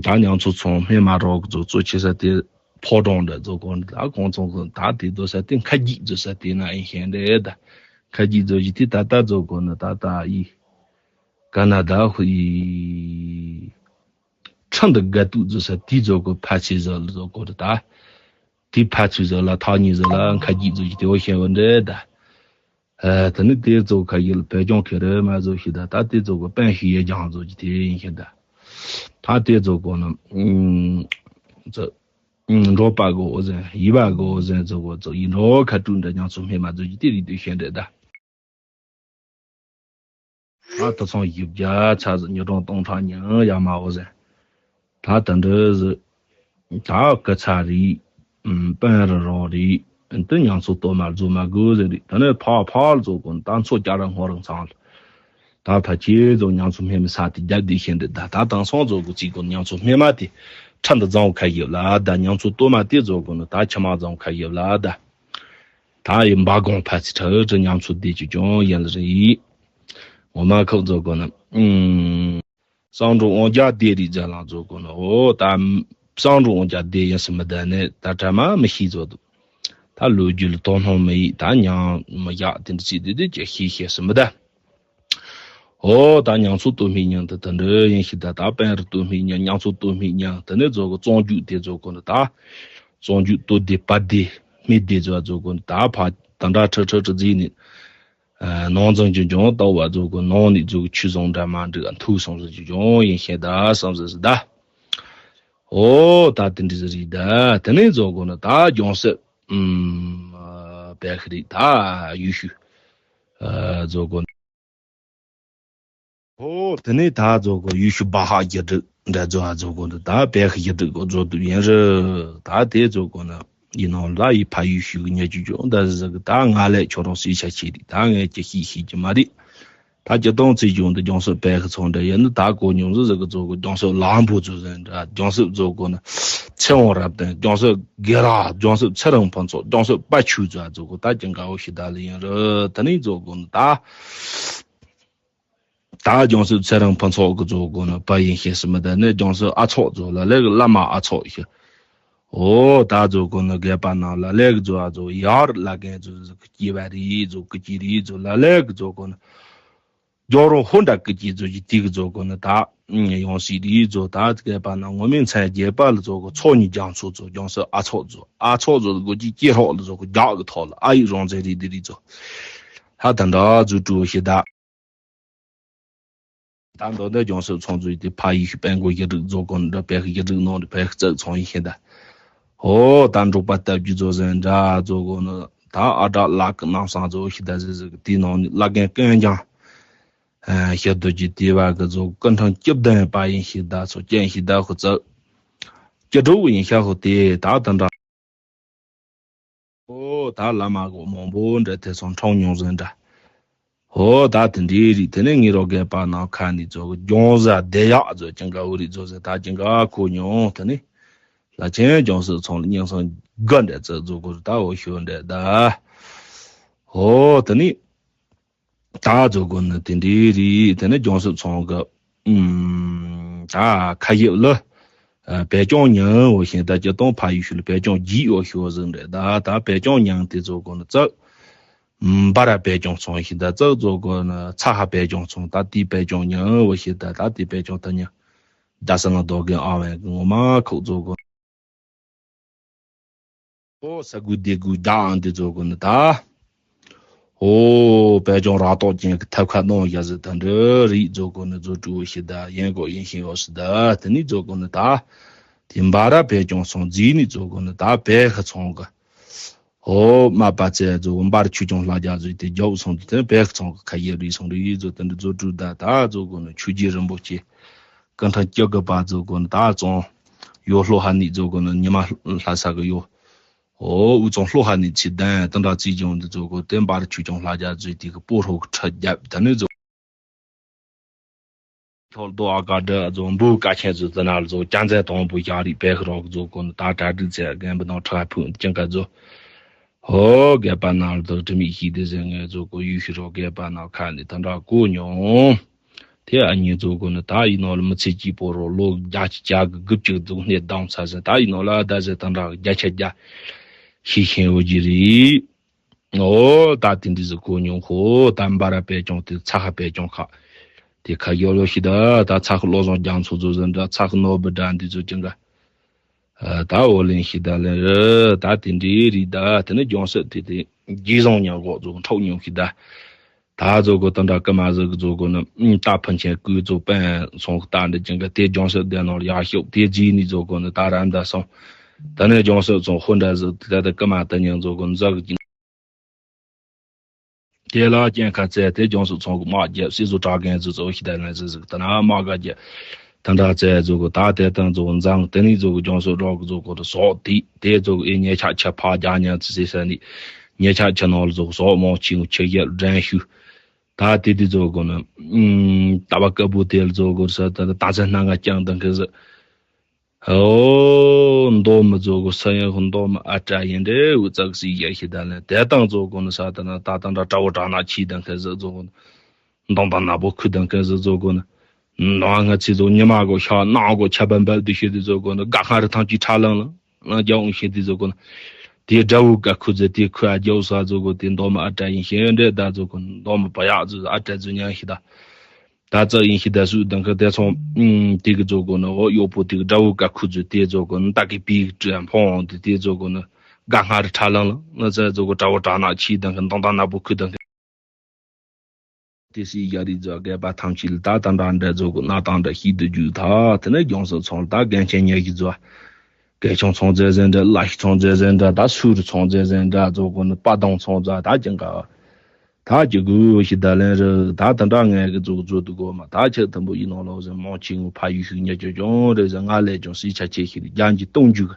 ད་ཉང་ཚོ་ཚོང་སྨན་མ་རོགས་ཀྱི་ཚོ་ཚོ་ཆེ་ས་དེ་ཕོ་བྲང་འདྲ་ཚོ་གོ་ནི་ད་ཁོང་ཚོ་གི་ད་དེ་རྡོ་ས་དེ་ཁ་འགྱིག་རྡོ་ས་དེ་ན་ཡིན་ཤེས་འདྲ་ད་ཁ་འགྱིག་རྡོ་ཞིག་དེ་ད་ད་ཚོ་གོ་ནི་ད་ད་ཡི་ཀ་ན་ད་ཧུ་ཡི་ཁྲི་འདི་དགའ་སྟུག་རྡོ་ས་དེ་ཚོ་གོ་ཕ་ཚེ་ཟོ་ལ་ཚོ་གོ་ད་དེ་ཕ་ཚུ་ཟོ་ལ་ཐག་ཉེ་ཟོ་ལ་ཁ་འགྱིག་རྡོ་ཞིག་དེ་བོ་ཤེས་བ་འདྲ་ད། ཨ་དེ་ནི་དེ་ཚོ་ཁ་ཡིལ་བོད་ལྗོངས་ཁེ་རེ་མ་བཟོ་ཤི་ད་ད་དེ་ཚོ་གོ་པན་ཤི་ཡེ་ལྗང་བཟོ་གི་དེ་ཡིན་ཤི་ད། ད་དེ་ཚོ་གོ་ནི་ཨུམ་ཚོ་ཨུམ་འགྲོ་པ་གོ་འོ་ཟན་ཡི་བ་གོ་འོ་ཟན་ཚོ་གོ་ཚོ་ཡི་འགྲོ་ཁ་ཀྲུ་འདྲ་ཉང་ཚོ་སྨད་མ་བཟོ་གི་དེ་རིགས་དུ་ཤེས་འདྲ་ད། ད་དུ་ཚོང་ཡིབ་རྒྱ་ཚ་ཟི་ཉི་གྲོང་སྟོང་ཕྲག་ཉང་ཡ་མ་འོ་ཟན། ད་དེ་འདྲ་ཟི། ད་སྐུ་ཚ་རེད། ཨུམ་པན་རི་རོ་རེད། ཨ་ནི་དེ་ཉང་ཚོ་སྟོད་མ་རྫོང་མ་དགོས་ཟེར་རེད། དེ་ནས་ཕར་ཕར་ལ་ཚོ་གོ་ནི་ད་མཚོ་སྐྱ་ར་སྔོ་རང་ཚང་ལ། ད་ཕ་ཁྱེད་ཚོ་ཉང་ཚོ་སྨད་མི་ས་དེ་རྒྱབ་བསྡད་ཤེས་འདྲ་ད་ད་དེང་སང་ཚོ་གོ་ཚིག་གོ་ཉང་ཚོ་སྨད་མ་དེ་ཁྲ་འདི་རྫོང་ཁ་ཡོད་ལ་ད་ཉང་ཚོ་སྟོད་མ་དེ་ཚོ་གོ་ནི་ད་ཆུ་མ་རྫོང་ཁ་ཡོད་ལ་ད། ད་ཡི་འབའ་གོང་ཕ་ཚི་ཁྲ་ཁྲ་ཉང་ཚོ་བསྡད་ཀྱི་ཀྱང་ཡིན་ལ་རེད། ངོ་མ་ཁག་ཚོ་གོ་ནི་ཨུམ། གསང་གྲོང་འོང་རྒྱ་སྡེ་རིགས་ཛ་ལང་ཚོ་གོ་ནོ་ད། གསང་གྲོང་འོང་རྒྱ་སྡེ་ཡིན་སི་མི་ད་ནི་ད་གྲ་མ་མི་ཤེས་ཚོ་འདུག་ད་ལོ་རྒྱུས་ལ་དོ་སྣང་མི་ཡིག་ད་ཉང་མི་ཡག་དེ་འདྲ་ཚིག་དེ་དེ་ཅི་ཤེས་ཤེས་སི་མི་ད། ཨོ་ད་ཉང་ཚོ་སྟོད་སྨད་ཉང་དུ་དེ་འདྲ་ཡིན་ཤི་ད་ད་པན་རི་སྟོད་སྨད་ཉང་ཉང་ཚོ་སྟོད་སྨད་ཉང་དེ་ནས་ཚོ་གོ་བཙོང་རྒྱུག་དེ་ཚོ་གོ་ནོ་ད། བཙོང་རྒྱུག་སྟོད་སྡེ་པ་སྡེ་སྨད་སྡེ་ཚོ་ཚོ་གོ་ནོ་ད་ཕ་ད་འདྲ་ཁྲ་ཁྲ་ཁྲ་རྫིག་ནི། ནང་ཚང་གི་ལྗོངས་ལྟ་བ་རྫོགས་གོ་ནང་ནས་རྫོགས་ཆུ་བཟང་འདྲ་མ་འགྲིག་མཐུག་སོང་ཟེར་གྱི་ལྗོངས་ཡིན་ཤེས་ད་བསམ་ཟེར་ཟེར་ད། ཨོ་ད་དེ་འདྲ་ཟེར་རིགས་ད་དེ་ནས་རྫོགས་གོ་ནི་ད་ལྗོངས་སྲིད་ཨུམ་བེ་ཤི་རིགས་ད་ཡུལ་ཤུལ་རྫོགས་གོ་ནི། ཨོ་དེ་ནས་ད་རྫོགས་གོ་ཡུལ་ཤུལ་བ་ཧ་རྒྱ་འབྲུག་འདྲ་རྫོགས་ཨ་རྫོགས་གོ་ནི་ད་བེ་ཤི་རྒྱ་འབྲུག་གོ་རྫོགས་དུ་ཡིན་རེད་ད་དེ་རྫོགས་གོ་ནི། ཡིན་ནའང་ལ་ཡི་ཕ་ཡུལ་ཤུལ་གྱི་ཉེ་ཆུ་ཅུང་ད་ཟི་ཟི་གི་ད་ང་ལས་ཁྱོད་རང་སྲིད་ཆ་ཆེ་རིགས་ད་ངས་ཀྱི་ཤིས་ཤིས་ཀྱི་མ་རེད། ད་ཀྱི་སྟོང་ཚེ་ཅུང་དུ་ལྗོངས་སུ་བེ་ཁི་ཚོང་འདྲ་ཡིན་ནི་ད་གོ་མྱོང་ཟི་ཟི་གི་ཚོ་གི་ལྗོངས་སུ་ལམ་བུ་ཚོ་ཟེར་འདྲ་ལྗོངས་སུ་ཚོ་གོ་ནི་ཚེ་དབང་རབ་བརྟན་ལྗོངས་སུ་དགེ་ར་ལྗོངས་སུ་ཚེ་རིང་ཕུན་ཚོགས་ལྗོངས་སུ་དཔའ་ཆུ་ཚོ་ཚོ་གོ་ད་ཀྱི་འགའ་བོ་ཞིག་ད་ལི་ཡིན་རུ་ད་ནི་ཚོ་གོ་ནི་ད། ད་ལྗོངས་སུ་ཚེ་རིང་ཕུན་ཚོགས་ཀྱི་ཚོ་དགོས་ན་པ་ཡིན་ཤེས་སུ་མི་ད་ནི་ལྗོངས་སུ་ཨ་ཚོགས་ཚོ་ལ་ལས་ཀྱི་བླ་མ་ཨ་ཚོགས་ཤི། ཨོ་ད་ཚོ་དགོས་ན་རྒད་པ་ནང་ལ་ལས་ཀྱི་ཚོ་ཨ་ཚོ་ཡར་ལ་རྒན་ཚོ་ཟིག་གི་སྐྱེ་བ་རེད་ཚོ་གི་སྐྱེ་རེད་ཚོ་ལ་ལས་ཀྱི་ཚོ་དགོས་ན། རྒྱང་རིང་ཧོ་འདྲ་ཀི་ཀི་ཚོ་གི་དུས་ཀྱི་ཚོ་གོ་ནི་ད་ཡང་སྲིད་རིགས་ཚོ་ད་སྐད་པ་ན་ངོ་མའི་མཚན་རྒྱས་པ་ལ་ཚོ་གོ་ཚོགས་གཉིས་རྒྱང་ཚོ་ཚོ་རྒྱང་སྲིད་ཨ་ཚོགས་ཚོ་ཨ་ཚོགས་ཚོ་གོ་ཅི་ཀྱི་ཧྲོག་ལ་ཚོ་གོ་རྒྱག་གི་ཐོག་ལ་ཨ་ཡིག་རང་བཙན་རིགས་འདི་རིགས་ཚོ་ཧ་ད་འདྲ་ཚོ་ཀྲུའུ་ཤི་ད། ད་མདོ་འདི་ལྗོངས་སུ་ཚོང་ཚོས་དེ་ཕ་ཡུལ་ཤི་དཔལ་མགོན་ཞི་དྲུག་རྫོང་དགོན་འདྲ་བས་ཤི་ཞི་དྲུག་ནང་དུ་བས་ཤི་བཙག་ཚོང་ཡིན་ཤི་ད། ཧོ་ད་འབྲོག་པ་སྟབས་ཀྱི་ཚོ་ཟན་འདྲ་ཚོ་གོ་ནི་ད་ཨ་དྲག་ལག་གི་རྣམ་སང་ཚོ་ཤི་ད་ཟི་ཟི་གི་དེའི་ནང་ནས་བླ་རྒན་ཀོན་ཀྱང་ཤི་དུ་ཀྱི་དེ་བ་གི་ཚོ་ཀུན་ཁྲང་སྐྱིབ་ལྡན་པ་ཡིན་ཤི་ད་ཚོ་ཅན་ཤི་ད་ཧུ་བཙག་ཀྱི་འགྲོ་བ་ཡིན་ཤ་ཧུ་དེ་ད་ད་འདྲ། ཨོ་ད་བླ་མ་གོ་མང་པོ་འདྲ་དེ་སོང་འཁྲུངས་མྱོང་ཟིན་འདྲ། ཨོ་ད་དེ་འདྲའི་རིགས་དེ་ནས་ངེད་རོགས་རྒད་པ་ནང་ཁ་ནས་ཚོ་གི་ལྗོངས་ཟ་བདེ་ཡག་ཚོ་ཅང་ག་འུ་རིགས་ཚོ་ཟེར་ད་ཅང་ག་ཁོ་མྱོང་དེ་ནས་ལ་ཆེན་ལྗོངས་སུ་ཚོང་ལ་སྙིང་སང་དགའ་འདྲ་ཚོ་ཚོ་གི་ད་འོ་ཤོད་འདྲ་ད། ཨོ་དེ་ནས། ད་ཚོ་གོ་ནི་དེ་འདྲའི་རིགས་དེ་ནི་ལྗོངས་སུ་ཚོང་གི་ཨུམ། ད་ཁ་ཡིབ་ལ་བེ་ཅོང་ཉང་འོ་ཤིང་ད་ཅི་སྟོང་ཕ་ཡུལ་ཤུལ་བེ་ཅོང་རྒྱས་འོ་ཤོ་ཟིན་རེད་ད་ད་བེ་ཅོང་ཉང་དེ་ཚོ་གོ་ནི་ཙག་འབའ་ར་བེ་ཅོང་ཚོང་ཤིང་ད་ཙག་ཚོ་གོ་ནི་ཚ་ཧ་བེ་ཅོང་ཚོང་ད་དེ་བེ་ཅོང་ཉང་འོ་ཤིང་ད་ད་དེ་བེ་ཅོང་ད་ཉང་ད་ས་ང་རྡོ་རྒན་ཨ་བན་གི་ངོ་མ་ཁོག་ཚོ་གོ། ཨོ་ས་དགུ་སྡེ་དགུ་བདག་ཨང་འདི་ཚོ་གོ་ནི་ད། ཨོ་དཔལ་ལྗོངས་ར་ཏོག་ཅན་གི་ཐབ་ཁ་གནང་ཡ་ཟི་ད་འདྲ་རིགས་ཚོ་གོ་ནི་ཚོ་ཀྲུའུ་ཤི་ད་ཡན་གོ་ཡིན་ཤིང་ཡོ་སི་ད་དེ་ནི་ཚོ་གོ་ནི་ད། དེ་འབའ་ར་དཔལ་ལྗོངས་སོང་རྫིས་ནི་ཚོ་གོ་ནི་ད་བེ་ཁ་ཚོང་གི་ཨོ་མ་པ་ཚེ་ཚོ་འབར་ཆུ་ཆུང་ལྷ་རྒྱ་ཚོ་དེ་རྒྱབ་སོང་དུ་དེ་བེ་ཁ་ཚོང་གི་ཁ་ཡེ་རིགས་སོང་རིགས་ཚོ་དེ་འདྲ་ཚོ་ཀྲུའུ་ད་ད་ཚོ་གོ་ནི་ཆུ་རྒྱལ་རིན་པོ་ཆེ། ཀུན་ཁྲང་སྐྱོ་གི་པ་ཚོ་གོ་ནི་ད་ཙོང་། ཡོ་ལྷོ་ཧ་ནི་ཚོ་གོ་ནི་ཉི་མ་ལྷ་ས་གི་ཡོ། ཨོ་དབུས་གཙང་ལྷོ་ཧ་ནི་ཚི་དན་དེ་འདྲ་རྩིས་ཀྱང་འདི་ཚོ་གོ་དེ་འབར་ཆུ་ཀྱང་ལྷ་རྒྱ་ཚོས་དེ་གི་སྤོ་རོག་ཁྲ་རྒྱབ་ད་ནི་ཚོ། ཐོལ་རྡོ་ཨ་ཀ་འདྲ་ཚོ་འབུ་ཀ་ཆེན་ཚོ་དེ་ན་ལ་ཚོ་ཅང་ཚན་དང་པོ་ཞག་རིག་པའི་རོག་ཚོ་གོ་ནི་ད་གྲ་སྒྲིག་ཚེ་རྒན་པ་དང་ཁྲ་ཕུག་ཅང་ག་ཚོ། ཨོ་རྒད་པ་ནང་ལ་དག་དྲི་མིག་ཤིག་དེ་ཟེར་ངས་ཚོ་གོ་ཡུལ་ཤི་རོག་རྒད་པ་ནང་ཁ་ནི་ད་འདྲ་གོ་མྱོང་། དེ་ཨ་ཉེ་ཚོ་གོ་ནི་ད་ཡིན་ནོ་ལ་མི་ཚེ་གཅིག་པོ་རོ་ལོ་བརྒྱ་ཆ་བརྒྱ་གི་དགུ་བཅུ་གི་འདུག་སྣེ་བསྡམས་ཚར་ཟིན་ད་ཡིན་ནོ་ལ་ད་ཟེར་ད་འདྲ་བརྒྱ་ཆ་བརྒྱ་ཤེས་ཤེས་འོ་གི་རེད། ཨོ་ད་དེ་འདྲི་ཟིག་གོ་མྱོང་ཧོ་ད་འབའ་ར་པད་སྐྱོང་དེ་ཚ་ཧ་པད་སྐྱོང་ཁ་དེ་ཁ་ཡོ་ཡོ་ཤི་ད་ད་ཚ་ཧ་བློ་བཟང་རྒྱ་མཚོ་ཚོ་ཟིན་ད་ཚ་ཧ་ནོ་བི་དྲ་འདི་ཚོ་ཅི་འགའ། ད་འོ་ལེན་ཤི་ད་ལེན་རི་ད་དེ་འདྲི་རེད་ད་དེ་ནི་ལྗོངས་སུ་དེ་དེ་རྗེས་བཟང་ཉང་གོག་ཚོ་འཕྲོག་མྱོང་ཤི་ད། ད་ཚོ་གོ་ད་འདྲ་ཀི་མ་ཟིག་གི་ཚོ་གོ་ནི་ད་ཕན་ཆེན་ཀུའི་ཚོ་པན་སོང་གི་ད་འདྲི་ཅན་གི་དེ་ལྗོངས་སུ་བསྡད་ནོར་ཡག་ཤོག་དེ་རྗེས་ནི་ཚོ་གོ་ནི་ད་ར་མདའ་སོང་། ད་ནི་ལྗོངས་སུ་ཚོ་ཧོ་འདྲ་ཟིག་དེ་ད་ཀི་མ་ད་ཉང་ཚོ་གོ་ནི་ཟག་གི་དེ་ལ་སྐྱེན་ཁ་བཙལ་དེ་ལྗོངས་སུ་ཚོང་གི་དམག་རྒྱབ་སྲིད་ཟོ་གྲགས་རྒན་ཚོ་ཚོ་ཤི་ད་ན་ཟིག་ཟིག་ད་ན་དམག་ག་རྒྱབ་ད་འདྲ་བཙལ་ཚོ་གོ་ད་དེ་དང་ཚོ་གོ་འཛང་དེ་ནི་ཚོ་གོ་ལྗོངས་སུ་རོག་གི་ཚོ་གོ་ད་ཟོག་དེ་དེ་ཚོ་གོ་ཨེ་ཉེ་ཆ་ཆ་ཕ་རྒྱ་ཉ་ཚི་སེ་ས་ནི་ཉེ་ཆ་ཆ་ནོར་ཚོ་གོ་ཟོག་མོ་ཆི་ངུ་ཆི་ཡར་འགྲན་ཤུ། ད་དེ་དེ་ཚོ་གོ་ནི། ཨུམ། ལྟ་བ་དཀར་པོ་དེ་ལ་ཚོ་གོ་ས་ད་ད་ད་ཚེ་སྣ་ང་རྐྱང་དང་ཁེ་ཟི། ཨོ། མདོ་མི་ཚོ་གོ་ས་ཡང་ཧུ་མདོ་མི་ཨ་ཏྲ་ཡིན་དེ་འུ་ཙག་སི་ཡ་ཤི་ད་ལན་དེ་དང་ཚོ་གོ་ནི་ས་ད་ན་ད་ད་འདྲ་དྲ་བོ་དྲ་ན་ཆི་དང་ཁེ་ཟི་ཚོ་གོ་ནི། མདོང་དང་ན་པོ་ཁུ་དང་ཁེ་ཟི་ཚོ་གོ་ནི། ནང་ང་ཚི་ཚོ་ཉི་མ་གོ་ཤ་ནང་གོ་ཆ་བམ་བབ་དུ་ཤི་དེ་ཚོ་གོ་ནི་དགའ་ཁང་རི་ཐང་ཅི་ཁྲ་ལང་ལང་། རྒྱ་འོང་ཤེས་དེ་ཚོ་ཀུན། དེ་དགྲ་བོ་དཀའ་ཁུ་ཟེར་དེ་ཁུ་ཨ་རྒྱ་བོ་ས་ཚོ་ཀུན་དེ་མདོ་མ་ཨ་ཏྲ་ཡིན་ཤེས་འདྲེ་ད་ཚོ་ཀུན་མདོ་མ་པ་ཡག་ཚོ་ཨ་ཏྲ་ཚོ་ཉང་ཤི་ད། ད་ཚ་ཡིན་ཤི་ད་སུ་དང་ཁ་དེ་ཚོ། དེ་གི་ཚོ་ཀུན་ནི་འོ་གཡོག་པོ་དེ་གི་དགྲ་བོ་དཀའ་ཁུ་ཚོ་དེ་ཚོ་ཀུན་ད་གི་པི་གི་ཏྲ་འཕོང་དེ་དེ་ཚོ་ཀུན་ནི་དགའ་སྔ་རི་ཁྲ་ལང་ལང་ང་ཚ་ཚོ་ཀུན་དྲ་བོ་དྲ་ནག་ཆི་དང་ཁ་མདོང་དང་ན་པོ་ཁུ་དང་ཁ། དེ་སྲིད་ཡ་རིགས་ཚོ་རྒས་པ་ཐམས་ཅད་ལ་ད་ད་འདྲ་འདྲ་ཚོ་གི་གནའ་དང་འདྲ་ཤིག་ཏུ་རྒྱུག་ད་དེ་ནས་ལྗོངས་སུ་ཚོང་ད་རྒན་ཆེན་ཉེ་ཤི་ཚོ། རྒས་ཆུང་ཚོང་རྫས་ཟན་འདྲ་བླ་ཤི་ཚོང་རྫས་ཟན་འདྲ་ད་སུ་རུ་ཚོང་རྫས་ཟན་འདྲ་ཚོ་གོ་ནི་པ་དང་ཚོང་རྫས་ད་ཅང་ག་ད་ཅི་དགོས་ཤི་ད་ལན་རི་ད་ད་འདྲ་ངས་གི་ཚོ་གི་ཚོ་དུ་གོ་མ་ད་ཆེ་དམ་པོ་ཡིན་ནོ་ལོ་ཟེར་མང་ཆེ་ངུ་ཕ་ཡུལ་ཤིག་ཉེ་ཅོ་ཅོང་རེ་ཟེར་ང་ལས་ཀྱང་སྲིད་ཆ་ཆེ་ཤི་རྒྱན་གྱི་སྟོང་རྒྱུག་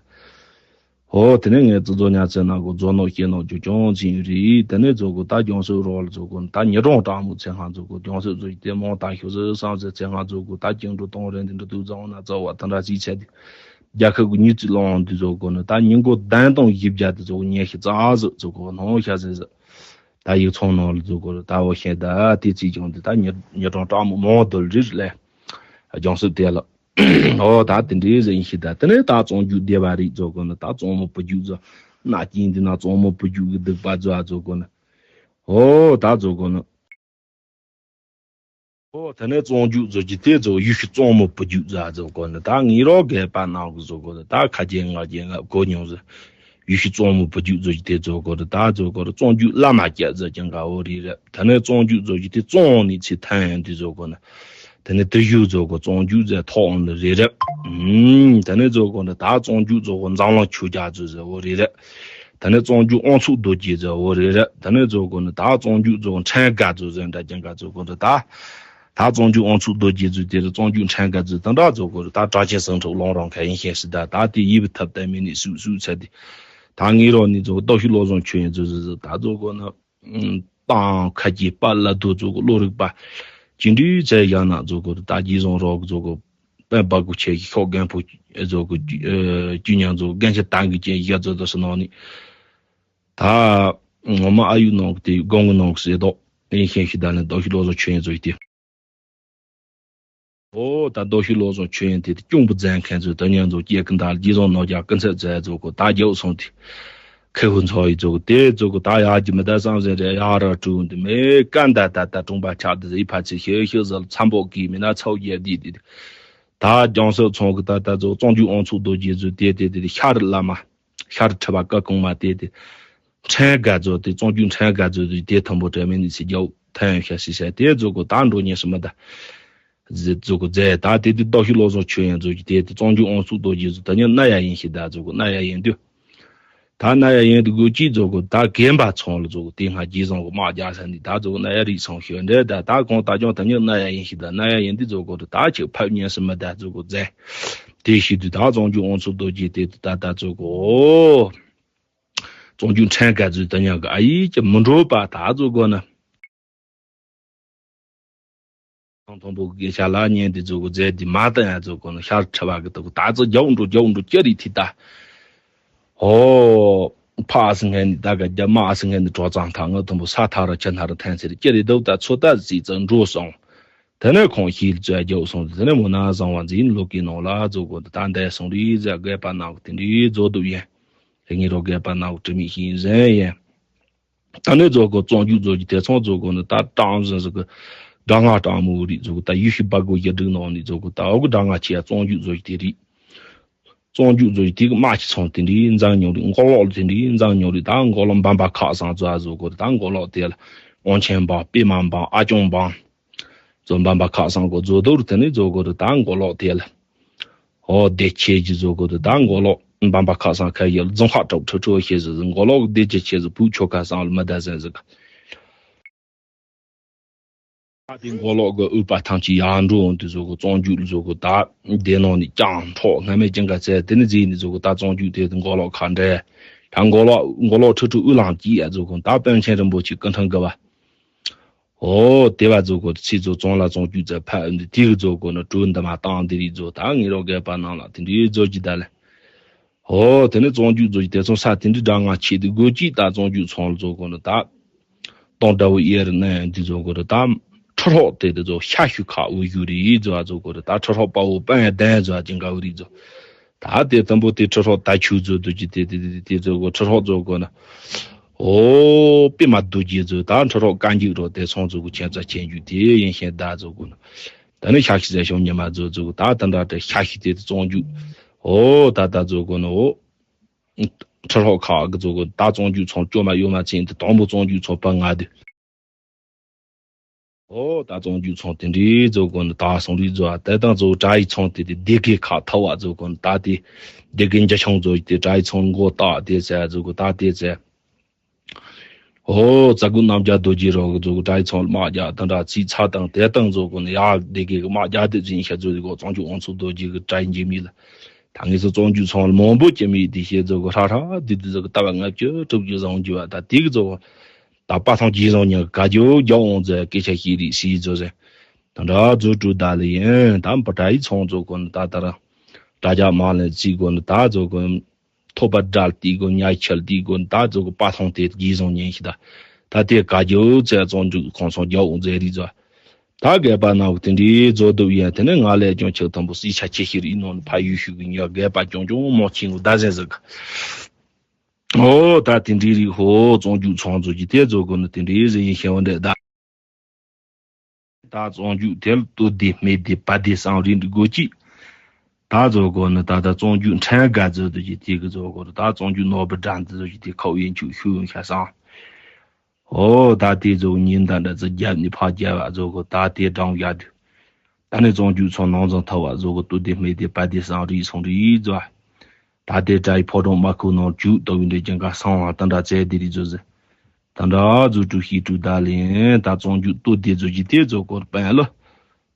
ཧོ། དེ་ནས་ངས་ཙི་ཛོ་ཉ་ཚེ་ན་གོ་ཛོ་ནོ་ཤེ་ནོ་ཇོ་ཅོང་ཚིང་རི་དེ་ནས་ཛོ་གོ་ད་ལྗོངས་སུ་རོ་ལ་ཛོ་གོ་ད་ཉི་གྲོང་དྲག་མོ་ཚེ་ཧང་ཛོ་གོ་ལྗོངས་སུ་ཛོ་ཡི་དེ་མོང་ད་ཤོ་ཟི་སང་ཟི་ཚེ་ཧང་ཛོ་གོ་ད་ཅིང་འགྲོ་གཏོང་རེ་འདི་འདྲ་དུ་ཛོ་ན་ཙ་བ་ད་འདྲ་ཅི་ཚེ་དེ་རྒྱལ་ཁབ་ཀྱི་ཉི་ཚི་ལོང་དུ་ཛོ་གོ་ནི་ད་ཉིན་གོ་བདུན་སྟོང་བཞི་བརྒྱ་དེ་ཛོ་གོ་ཉེ་ཤི་ཙ་ཟི་ཛོ་གོ་ནོ་ཤ་ཟི་ཟི་ད་ཡིག་ཚོང་ནོ་ལ་ཛོ་གོ་ད་བོ་ཤེ་ད་དེ་ཚི་ཅང་དེ་ད་ཉི་གྲོང་དྲག་མོ་མོང་དོ་རི་ལས་ལྗོངས་སུ་དེ་ལ། ཨོ་ད་དེ་འདྲའི་ཟེར་ཡིན་ཤི་ད་དེ་ནས་ད་བཙོང་རྒྱུག་བདེ་བ་རིགས་ཛོ་གོ་ནི་ད་བཙོང་མོ་བུ་རྒྱུག་ཛོ་ན་ཀྱིན་འདི་ན་བཙོང་མོ་བུ་རྒྱུག་གི་སྡིག་པ་ཛོ་ཨ་ཛོ་གོ་ནི། ཨོ་ད་ཛོ་གོ་ནི། ཨོ་ད་ནས་བཙོང་རྒྱུག་བཟོ་རྒྱུ་དེ་ཚོ་ཡུལ་ཤུལ་བཙོང་མོ་བུ་རྒྱུག་ཟ་ཚོ་གོ་ནི་ད་ངེད་རོགས་རྒས་པ་ནང་གི་བཟོ་གོ་ནི་ད་ཁ་རྒྱན་ང་རྒྱན་ང་གོ་མྱོང་ཟེར། ཡུལ་ཤུལ་བཙོང་མོ་བུ་རྒྱུག་བཟོ་རྒྱུ་དེ་ཚོ་གོ་ནི་ད་ཚོ་གོ་ནི་བཙོང་རྒྱུག་བླ་མ་སྐྱ་ཟེར་ཀྱང་ག་འོ་རི་རེད། ད་ནས་བཙོང་རྒྱུག་བཟོ་རྒྱུ་དེ་བཙོང་ནི་ཚེ་ཐན་ཡང་དེ་ཚོ་གོ་ནི། ད་ནས་དུ་ཡུལ་ཚོ་གོ་བཙོང་རྒྱུག་ཟེར་ཐོག་འོང་ནི་རི་རེད། ཨུམ་ད་ནས་ཚོ་གོ་ནི་ད་བཙོང་རྒྱུག་ཚོ་གོ་འཛམ་གླིང་ཆོས་རྒྱ་ཚོ་ཟེར་འོ་རི་རེད། ད་ནས་བཙོང་རྒྱུག་དབང་ཕྱུག་རྡོ་རྗེ་ཟེར་འོ་རེ་རེད། ད་ནས་ཚོ་གོ་ནི་ད་བཙོང་རྒྱུག་ཚོ་ཕྲན་དགའ་ཚོ་ཟེར་འདྲ་ཀྱང་ག་ཚོ་གོ་ནི་ད། ད་བཙོང་རྒྱུག་དབང་ཕྱུག་རྡོ་རྗེ་ཚོ་དེ་རུ་བཙོང་རྒྱུག་ཕྲན་དགའ་ཚོ་དེ་འདྲ་ཚོ་གོ་རུ་ད་གྲགས་ཆེན་ཟིང་འཁྲུག་ལོང་རང་ཁ་ཡིན་ཤེས་སི་ད་ད་དེ་ཡིབ་ཐབས་ད་མི་ནི་སུ་སུ་ཚ་དེ། ད་ངེད་རོགས་ནི་ཚོ་རྡོ་ཤུ་ལོ་བཟང་ཆོས་ཡིན་ཚོ་ཚོ་ཚོ་ད་ཚོ་གོ་ནི། ཏང་ཁ་ཅིག་པ་ལ་དུ་ཚོ་གོ་བློ་རིག་པ། ཅི་འདྲའི་ཚད་ཡང་ན་ཚོ་གོ་རུ་ད་རྗེས་བཟང་རོགས་ཚོ་གོ། པད་འབར་གོ་ཆེ་གི་ཤོག་རྒན་པོ་ཨེ་ཚོ་གོ་ཨེ་ཅི་ཉང་ཚོ་རྒན་ཆེ་ཏང་གི་ཅན་ཡ་ཚོ་དོ་སི་ནང་ནི། ད་ངོ་མ་ཨ་ཡུ་ནང་གི་དེ་དགོང་གི་ནང་གི་ཟེར་དོ། ཨིན་ཤེས་ཤི་ད་ནི་རྡོ་ཤུ་ལོ་བཟང་ཆོས་ཡིན་ཚོ་ཡི་དེ། ཨོ་ད་རྡོ་ཤུ་ལོ་བཟང་ཆོས་ཡིན་དེ་དེ་གཅུང་པོ་རྫན་མཁན་ཚོས་ད་ཉང་ཚོ་སྐྱེ་ཀི་འདར་རྗེས་བཟང་ནོ་རྒྱ་ཀི་ཚད་ཚད་ཚོ་གོ་ད་རྒྱབ་སོང་དེ། ཁེ་ཧུ་ཚོ་ཡི་ཚོ་གོ་དེ་ཚོ་གོ་ད་ཡག་གི་མི་ད་བསམ་ཟེར་རེ་ཡག་ར་ཀྲུང་དེ་མེ་ཀ་འདའ་ད་ད་ཀྲུང་པ་ཆགས་དེ་ཟེར་ཕ་ཚེ་ཤེ་ཤེ་ཟེར་འཚམ་པོ་གི་མི་ན་ཚོ་རྒྱབ་དེ་དེ། ད་ལྗང་སོག་ཚོང་གི་ད་ད་ཚོ་བཙོང་རྒྱུག་དབང་ཕྱུག་རྡོ་རྗེ་ཚོ་དེ་དེ་དེ་ཤར་བླ་མ། ཤར་ཁྲི་བ་ཀ་ཀོང་མ་དེ་དེ། ཕྲན་དགའ་ཚོ་དེ་བཙོང་རྒྱུག་ཕྲན་དགའ་ཚོ་དེ་དེ་ཐོན་པོ་དྲན་མེད་ནི་སི་རྒྱའུ་ཐན་ཤ་སི་ཤ་དེ་ཚོ་གོ་ད་འགྲོ་ཉེ་སི་མི་ད། ཟེ་ཚོ་གོ་ཛེ་ད་དེ་དེ་རྡོ་ཤུ་ལོ་སོག་ཆོས་ཡན་ཚོ་གི་དེ་དེ་བཙོང་རྒྱུག་དབང་ཕྱུག་རྡོ་རྗེ་ཚོ་ད་ཉ་ན་ཡ་ཡིན་ཤི་ད་ཚོ་གོ་ན་ཡ་ཡིན་དུ། ད་ན་ཡ་ཡིན་དུ་དགོས་ཀྱི་ཚོ་གོ་ད་རྒན་པ་ཚོང་ལ་ཚོ་གོ་དེ་སྔ་རྗེས་བཟང་གོ་དམག་རྒྱག་ས་འདི་ད་ཚོ་གོ་ན་ཡ་རིགས་ཚོང་ཤོད་འདྲེ་ད་ད་གོང་ད་ཅོང་ད་ཉ་ན་ཡ་ཡིན་ཤི་ད་ན་ཡ་ཡིན་དུ་ཚོ་གོ་ད་ད་ཆེ་ཕབ་ཉན་སི་མི་ད་ཚོ་གོ་ཛེ། དེ་ཤི་དུས་ད་བཙོང་རྒྱུག་དབང་ཕྱུག་རྡོ་རྗེ་དེ་ད་ད་ཚོ་གོ། བཙོང་རྒྱུག་ཕྲན་དགའ་ཚོས་ད་ཉག་གི་ཨ་ཡིག་ཀྱི་མི་འགྲོ་པ་ད་ཚོ་གོ་ན། ཐང་མཐོན་པོ་གི་ཤ་ལ་ཉན་དེ་ཚོ་གོ་ཛེ་དེ་མ་ད་ཡ་ཚོ་གོ་ན་ཤར་ཁྲི་བ་གི་ད་གོ་ད་ཚོ་རྒྱབ་འགྲོ་རྒྱབ་འགྲོ་ཅི་རིགས་ཐི་ད། ཨོ། ཕ་སི་ངན་ནི་ད་ག་རྒྱ་མ་སི་ངན་ནི་གྲོ་ཚང་ཐང་ང་མཐོན་པོ་ས་ཐག་ར་ཆ་ན་ར་ཐན་ཚེ་རི་ཅི་རིགས་དོ་ད་ཚོ་ད་ཟི་ཙང་འགྲོ་སོང་། དེ་ནས་ཁོང་ཤིལ་ཙོ་རྒྱབ་སོང་དེ་ནས་མོ་ན་བཟང་བ་འཛིན་ལོ་ཀི་ནང་ལ་ཚོ་གོ་ད་འདས་སོང་རི་ཟེ་རྒས་པ་ནག་དེ་འདྲའི་ཚོ་དུ་ཡན། དེ་ངེད་རོགས་རྒས་པ་ནག་དྲི་མི་ཤིང་ཟན་ཡན། ད་ནས་ཚོ་གོ་བཙོང་རྒྱུག་ཚོ་གི་དེ་ཚོང་ཚོ་གོ་ནི་ད་ཀྲང་ཟན་ཟི་གི་སྒྲ་ང་ཀྲང་མོ་རི་ཚོ་གོ་ད་ཡུལ་ཤི་བ་གོ་ཡ་སྒྲིག་ནང་ནི་ཚོ་གོ་ད་འོ་གི་སྒྲ་ང་ཆེ་ཡ་བཙོང་རྒྱུག་ཚོ་གི་དེ་རི། བཙོང་རྒྱུག་ཚོ་གི་དེ་གི་དམག་གི་ཚོང་དེ་འདྲའི་འཛམ་ཉོ་རི་མགོ་ལོག་དེ་འདྲའི་འཛམ་ཉོ་རི་ད་མགོ་ལོག་འབམ་པ་ཁག་སང་ཚོ་ཨ་ཚོ་གོ་ད་མགོ་ལོག་དེ་ལ་དབང་ཆེན་འབམ་པད་མ་འབམ་ཨ་ཅོང་འབམ། ཚོ་འབམ་པ་ཁག་སང་གོ་ཚོ་དོར་དེ་ནི་ཚོ་གོ་རུ་ད་མགོ་ལོག་དེ་ལ། ཨོ་སྡེ་ཆེ་གི་ཚོ་གོ་རུ་ད་མགོ་ལོག་འབམ་པ་ཁག་སང་ཁ་ཡེལ་རྫོང་ཁག་གྲོག་ཁྲོ་ཁྲོ་ཤེས་ཟི་མགོ་ལོག་སྡེ་ཆེ་ཆེ་ཟི་བུ་ཆོ་ཁ་སང་ལ་མི་ད་ཟན་ཟི་ག་ད་དེ་མགོ་ལོག་གི་དབུས་པ་ཐང་ཆེ་ཡར་འགྲོ་འོང་དུ་ཚོ་གོ་བཙོང་རྒྱུག་ལ་ཚོ་གོ་ད་སྡེ་ནང་ནི་ཀྱང་འཕྲོག་སྔ་མེད་ཅན་ག་ཚད་དེ་ནི་ཟི་ནི་ཚོ་གོ་ད་བཙོང་རྒྱུག་དེ་མགོ་ལོག་ཁ་འདྲེ། ད་མགོ་ལོག་མགོ་ལོག་ཁྲོ་ཁྲོ་དབུས་ལང་སྐྱིད་ཡ་ཚོ་གོ་ད་པཎ་ཆེན་རིན་པོ་ཆེ་སྐུ་ཕྲེང་དགུ་བ། ཨོ། དེ་བ་ཚོ་གོ་ཚིག་ཚོ་བཙོང་ལ་བཙོང་རྒྱུ་ཚ་ཕ་འདི་དེ་གི་ཚོ་གོ་ན་གྲོས་འདི་མ་བཏང་དེ་རིགས་ཚོ་ད་ངེད་རོགས་རྒས་པ་ནང་ལ་དེ་འདྲའི་ཚོ་ཅི་ད་ལ། ཨོ། དེ་ནས་བཙོང་རྒྱུ་ཚོ་ཅི་དེ་ཚོ་ས་དེ་འདྲའི་འདྲ་ང་ཆེ་དེ་དགོས་ཅི་ད་བཙོང་རྒྱུ་ཚོང་ལ་ཚོ་གོ་ན་ད། སྟོང་འདྲ་བོ་ཡེ་རུ་ན་འདི་ཚོ་གོ་ན་ད། ཁྲི་རོགས་དེ་དེ་ཚོ་ཤ་ཤུ་ཁ་འུ་ཞུ་རི་ཡི་ཚོ་ཨ་ཚོ་གོ་ན་ད་ཁྲི་རོགས་པ་འུ་པན་ཡ་དན་ཚོ་ཨ་ཅི་འགའ་འུ་རི་ཚོ། ད་དེ་དང་པོ་དེ་ཁྲི་ཧྲོག་ད་ཆུ་ཚོད་དུ་ཅི་དེ་དེ་དེ་དེ་ཚོད་གོ་ཁྲི་ཧྲོག་ཚོད་གོ་ན། ཨོ། པི་མ་རྡོ་རྗེ་ཚོད་ད་ཁྲི་ཧྲོག་བཀའ་འགྱུར་རོ་དེ་ཚོང་ཚོད་གོ་ཁྱེད་ཚ་ཆེན་རྒྱུ་དེ་ཡིན་ཤེས་ད་ཚོད་གོ་ན། ད་ནི་ཤ་ཤི་ཟེར་ཤོང་ཉི་མ་ཚོད་ཚོད་གོ་ད་ད་འདྲ་དེ་ཤ་ཤི་དེ་དེ་བཙོང་རྒྱུ། ཨོ་ད་ད་ཚོད་གོ་ན་ཨོ། ཁྲི་ཧྲོག་ཁག་གི་ཚོད་གོ་ད་བཙོང་རྒྱུ་ཚོང་བཅོ་མ་ཡོད་མ་ཚིན་དེ་དང་པོ་བཙོང་རྒྱུ་ཚོང་པ་ང་དེ། ཨོ་ད་བཙོང་རྒྱུག་ཚོང་དེ་འདྲའི་ཚོ་གོ་ནི་ད་སོང་རིགས་ཚོ་ཨ་དེ་དང་ཚོ་དྲ་ཡི་ཚོང་དེ་དེ་སྡེ་དགེ་ཁག་ཐ་བ་ཚོ་གོ་ནི་ད་དེ་སྡེ་དགེ་འཇའ་ཆུང་ཚོ་དེ་དྲ་ཡི་ཚོང་མགོ་བཏགས་དེ་ཚེ་ཚོ་གོ་ད་དེ་ཚེ། ཨོ་རྩ་དགུ་རྣམ་རྒྱལ་རྡོ་རྗེ་རོགས་གི་ཚོ་གོ་དྲ་ཡི་ཚོང་དམག་རྒྱག་དང་འདྲ་ཚིག་ཚ་དང་དེ་དང་ཚོ་གོ་ནི་ཡག་སྡེ་དགེ་གི་དམག་རྒྱག་དེ་ཚིག་ཤ་ཚོ་དེ་གོ་བཙོང་རྒྱུག་དབང་ཚོ་རྡོ་རྗེ་གི་དྲ་ཡི་འཇིགས་མེད་ལ། ད་ངེས་སུ་བཙོང་རྒྱུག་ཚོང་ལ་མང་པོ་སྐྱེ་མེད་དེ་ཤེས་ཚོ་གོ་ཧྲ་ཧྲ་དེ་དེ་ཚོ་གོ་ལྟ་བ་ལྔ་བཅུ་དྲུག་ཅུ་བཟང་རྒྱུ་བ་ད་དེ་གི་ཚོ་གོ་ད་པ་ཐང་ཇི་བཟང་ཉག་ག་རྒྱུ་རྒྱ་འོང་ཟེར་སྐད་ཆ་ཤེས་རིགས་སྲིད་ཟོ་ཟེར། ད་འདྲ་ཛོ་ཀྲུ་ད་ལི་ཡིན་ད་འབུ་དྲ་ཡི་ཚོང་ཚོ་གོ་ནི་ད་ད་ར། དྲ་རྒྱ་མ་ལེན་རྩིས་གོ་ནི་ད་ཚོ་གོ་ནི། ཐོབ་པ་དགྲ་ལྟི་གོ་ཉ་ཆལ་ལྟི་གོ་ནི་ད་ཚོ་གོ་པ་ཐང་དེ་ཇི་བཟང་ཉན་ཤི་ད། ད་དེ་ག་རྒྱུ་ཚེ་བཙོང་རྒྱུག་ཁོང་ཚོ་རྒྱ་འོང་ཟེར་རིགས་ཟོ། ད་རྒས་པ་ནག་དེ་འདྲའི་ཛོ་དུ་ཡིན་དེ་ནས་ང་ལས་ཀྱང་ཆག་དང་པོ་སྲིད་ཆ་ཆེ་ཤི་རིགས་ནང་ནི་ཕ་ཡུལ་ཤུག་གི་ཉག་རྒས་པ་ཀྱང་ཀྱང་མོ་ཆིང་གོ་ད་ཟེར་ཟེར་ག་ཨོ་ད་དེ་འདྲའི་རིགས་ཧོ་བཙོང་རྒྱུག་ཚོང་ཚོ་གི་དེ་ཚོ་གོ་ནི་དེ་འདྲའི་ཟེར་ཡིན་ཤེས་བ་འདྲ་ད། ད་བཙོང་རྒྱུ་དེ་ལ་སྟོད་སྡེ་སྨད་སྡེ་བར་སྡེ་གསུམ་རེ་འདི་དགོས་ཀྱི། ད་བཟོ་དགོས་ནི་ད་ད་བཙོང་རྒྱུ་ཕྲན་དགའ་བཟོ་དུ་ཀྱི་དེ་གི་བཟོ་དགོས་རེད། ད་བཙོང་རྒྱུ་ནོར་བུ་འདྲ་འདི་བཟོ་ཀྱི་དེ་ཁོག་ཡིན་ཆུ་ཤུ་ཡིན་ཤ་སང་། ཨོ་ད་དེ་བཟོ་ཉིན་ད་འདྲ་ཙི་རྒྱབ་ནི་ཕ་རྒྱབ་བ་བཟོ་དགོས། ད་དེ་འགྲང་ཡ་དུ། ད་ནི་བཙོང་རྒྱུ་ཚོ་ནང་ཚང་ཐབ་བ་བཟོ་དགོས། སྟོད་སྡེ་སྨད་སྡེ་བར་སྡེ་གསུམ་རེ་སོང་རེ་བཟོ། ད་དེ་དྲ་ཡི་ཕོ་བྲང་དམར་ཁུག་ནང་བཅུག་ཏོ་བིན་འདྲེ་ཀྱང་ག་སང་བ་ད་འདྲ་ཙེ་དེ་རི་ཛོ་ཟེ། ད་འདྲ་ཛོ་ཀྲུ་ཤི་ཀྲུ་ད་ལེན་ད་བཙོང་རྒྱུ་ལྟོ་དེ་ཛོ་ཀྱི་དེ་ཛོ་སྐོར་པན་ལོ།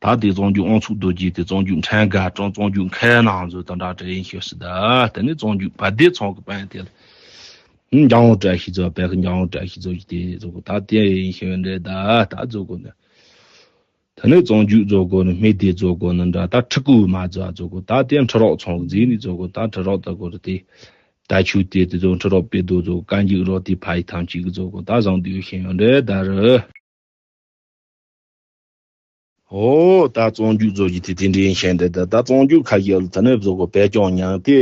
ད་དེ་བཙོང་རྒྱུ་ཨང་ཚུགས་རྡོ་རྗེ་དེ་བཙོང་རྒྱུ་ཕྲན་དགའ་གྲོང་བཙོང་རྒྱུ་མཁས་ནང་ཛོ་ད་འདྲ་དྲ་ཡིན་ཤོད་སི་ད་དེ་ནི་བཙོང་རྒྱུ་བ་དེ་ཚོང་གི་པན་དེ་ལ། འཇང་བོ་བཀྲ་ཤིས་ཛོ་པན་གི་འཇང་བོ་བཀྲ་ཤིས་ཛོ་ཀྱི་དེ་ཛོ་གོ་ད་དེ་ཡིན་ཤོད་འདྲེ་ད་ད་ཛོ་གོ་ནི། ད་ནི་བཙོང་རྒྱུ་བཟོ་དགོས་ནི་སྨད་སྡེ་བཟོ་དགོས་ནི་འདྲ་ད་ཁྲི་ཀུ་མ་བཟོ་བ་བཟོ་དགོས། ད་དེ་ཁྲི་རོགས་ཚོང་རྫས་ནི་བཟོ་དགོས། ད་ཁྲི་རོགས་ད་དགོས་རེད་དེ། ད་ཆུ་དེ་དེ་ཚོ་ཁྲི་རོགས་དཔེ་རྡོ་བཟོ་དཀའ་འཇུག་རོགས་དེ་ཕ་ཡི་ཐང་གཅིག་གི་བཟོ་དགོས། ད་བཟང་དུས་ཤེས་ཡོན་རེད་ད་རུ། ཨོ་ད་བཙོང་རྒྱུ་བཟོ་རྒྱུ་དེ་དེ་འདྲའི་ཤེས་འདྲ་ད་ད་བཙོང་རྒྱུ་ཁ་ཡོད་ལ་ད་ནི་བཟོ་དགོས་པད་སྐྱོང་མྱང་དེ་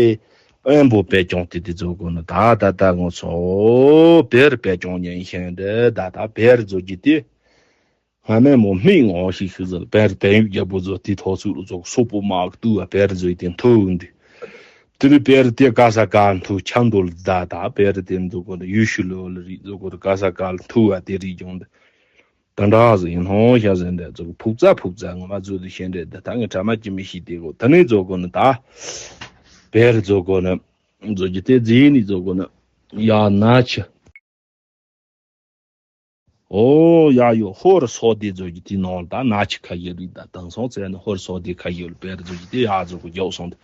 དབོན་པོ་པད་སྐྱོང་དེ་དེ་བཟོ་དགོས་ནི་ད་ད་ད་ངོ་ཚོ་ཨོ་བེར་པད་སྐྱོང་མྱང་ཤེས་འདྲ་ད་ད་བེར་བཟོ་རྒྱུ་དེ། སྔ་མའི་མོ་སྨིག་ངོ་ཞིག་ཤི་ཟེར་བེར་བལ་ཡུག་རྒྱལ་པོ་ཚོ་དེ་ཐོག་ཚུགས་རུ་ཚོགས་སོག་པོ་དམག་བཏུལ་བ་བེར་བཟོས་ཏེ་མཐུ་འདི། དེ་ནི་བེར་དེ་ག་ས་ག་མཐུ་ཆ་འདོལ་ད་ད་བེར་དེ་འདུག་གོ་ཡུལ་ཤུལ་ལོ་ལ་རིག་འདུག་གོ་ག་ས་ག་མཐུ་བ་དེ་རིག་ཡོང་འདི། ད་འདྲ་ཟེར་ཡིན་ཧོང་ཤ་ཟེར་འདྲ་ཚོགས་ཕུག་ཙ་ཕུག་ཙ་ངོ་མ་བཟོ་དུ་ཤེས་འདྲ་ད་ད་ངས་གྲ་མ་ཅི་མི་ཤེས་དེ་གོ་ད་ནི་བཟོ་གོ་ནི་ད། བེར་བཟོ་གོ་ནི། བཟོ་རྒྱུ་དེ་རྫས་ནི་བཟོ་གོ་ནི། ཡ་ན་ཆི། ཨོ་ཡ་ཡོ་ཧོར་སོག་སྡེ་ཟེར་གྱི་དེའི་ནང་ལ་ད་ན་ཆི་ཁ་ཡོད་རིགས་ད་དེང་སང་ཚེ་ནི་ཧོར་སོག་སྡེ་ཁ་ཡོད་ལ་བེར་ཟེར་གྱི་དེ་ཡ་ཟེར་གོ་རྒྱོག་སོང་དེ།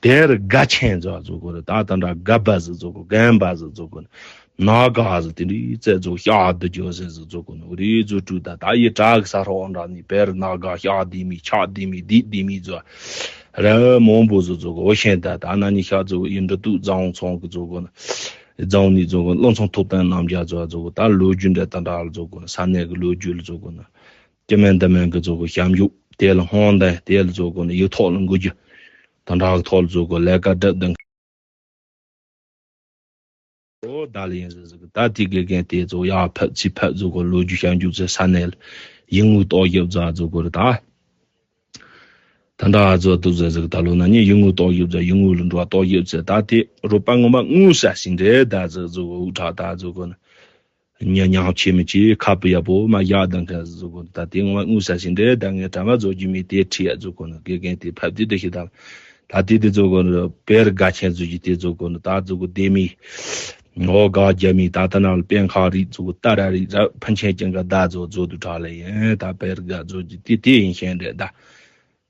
བེར་དགའ་ཆེན་ཟེར་ཟེར་གོ་རེད་ད་ད་འདྲ་དགའ་བ་ཟེར་ཟེར་གོ་རྒན་པ་ཟེར་ཟེར་གོ་ནི། ན་དགའ་ཟེར་དེ་འདྲའི་རྩེ་ཟེར་ཤ་དུ་རྒྱོ་ཟེར་ཟེར་ཟེར་གོ་ནི་འུ་རེ་ཟེར་དྲུག་ད་ད་ཡི་བྲག་གི་ས་ཧྲོ་འདྲ་ནི་བེར་ན་དགའ་ཤ་དེ་མི་ཆ་དེ་མི་དེ་དེ་མི་ཟེར། ར་མང་པོ་ཟེར་ཟེར་གོ་འོ་ཤེན་ད་ད་ན་ནི་ཤ་ཟེར་གོ་ཡི་འབྲི་ཏུ་རྫོང་ཚོང་གི་ཟེར་གོ་ནི། རྫོང་ནས་བཟོ་དགོས་བློ་མཚོ་ཐུབ་བསྟན་རྣམ་རྒྱལ་བཟོ་བ་བཟོ་དགོས་ད་ལོ་རྒྱུས་འདྲ་དང་འདྲ་ལ་བཟོ་དགོས་ས་གནས་ཀྱི་ལོ་རྒྱུས་ལ་བཟོ་དགོས་ན། སྐྱེ་དམན་འདི་དམན་གྱི་བཟོ་དགོས་བྱམས་ཡུག་དེ་ལ་ཧོང་ལྡན་དེ་ལ་བཟོ་དགོས་ན་ཡུག་ཐོག་ལ་འགུལ་རྒྱུ། དང་འདྲ་གི་ཐོག་ལ་བཟོ་དགོས་ལས་ཀ་སྒྲུབ་དང་། ཨོ་ད་ལ་ཡིན་ཟེར་ཟེར་གི་ད་དེ་དགེ་རྒན་དེ་ཚོ་ཡག་ཕབ་ཚིག་ཕབ་བཟོ་དགོས་ལོ་རྒྱུས་བྱམས་ཡུག་ཚེ་ས་གནས་ལ་ཡིན་ངུ་རྟོག་ཞིབ་བཟོ་བཟོ་དགོས་རེད་ད། ད་འདྲ་ཨ་ཛོ་དུ་ཟེར་ཟིག་ད་ལོ་ན་ཉི་ཡིན་ངུ་ཏོག་ཡིབ་ཟེར་ཡིན་ངུ་ལུ་འགྲོ་ཏོག་ཡིབ་ཟེར་ད་དེ་རོ་པ་ངོ་མ་ངུ་ས་སིན་རེ་ད་ཟེར་ཟིག་འུ་ཁྲག་ད་ཟེར་གོ་ན། ཉ་ཉང་ཆེ་མི་ཆེ་ཁ་པུ་ཡ་པོ་མ་ཡག་དང་ཁ་ཟེར་གོ་ན་ད་དེ་ངོ་མ་ངུ་ས་སིན་རེ་ད་ངས་དྲ་མ་ཟོ་རྒྱུ་མི་དེ་ཁྲི་ཡ་ཟེར་གོ་ན་དགེ་རྒན་དེ་ཕབ་དེ་དེ་ཤི་ད་ད་དེ་དེ་ཟེར་གོ་ན་པེར་དགའ་ཆེན་ཟེར་གྱི་དེ་ཟེར་གོ་ན་ད་ཟེར་གོ་དེ་མི། ངོ་དགའ་རྒྱ་མི་ད་ལྟ་ན་པན་ཁ་རིག་ཚུགས་ཏ་ར་རིག་ར་ཕན་ཆད་ཀྱང་ག་ད་ཛོ་ཛོ་དུ་གྲགས་ལ་ཡིན་ད་པེར་དགའ་ཛོ་ཀྱི་དེ་དེ་ཡིན་ཤེས་འདྲེ་ད།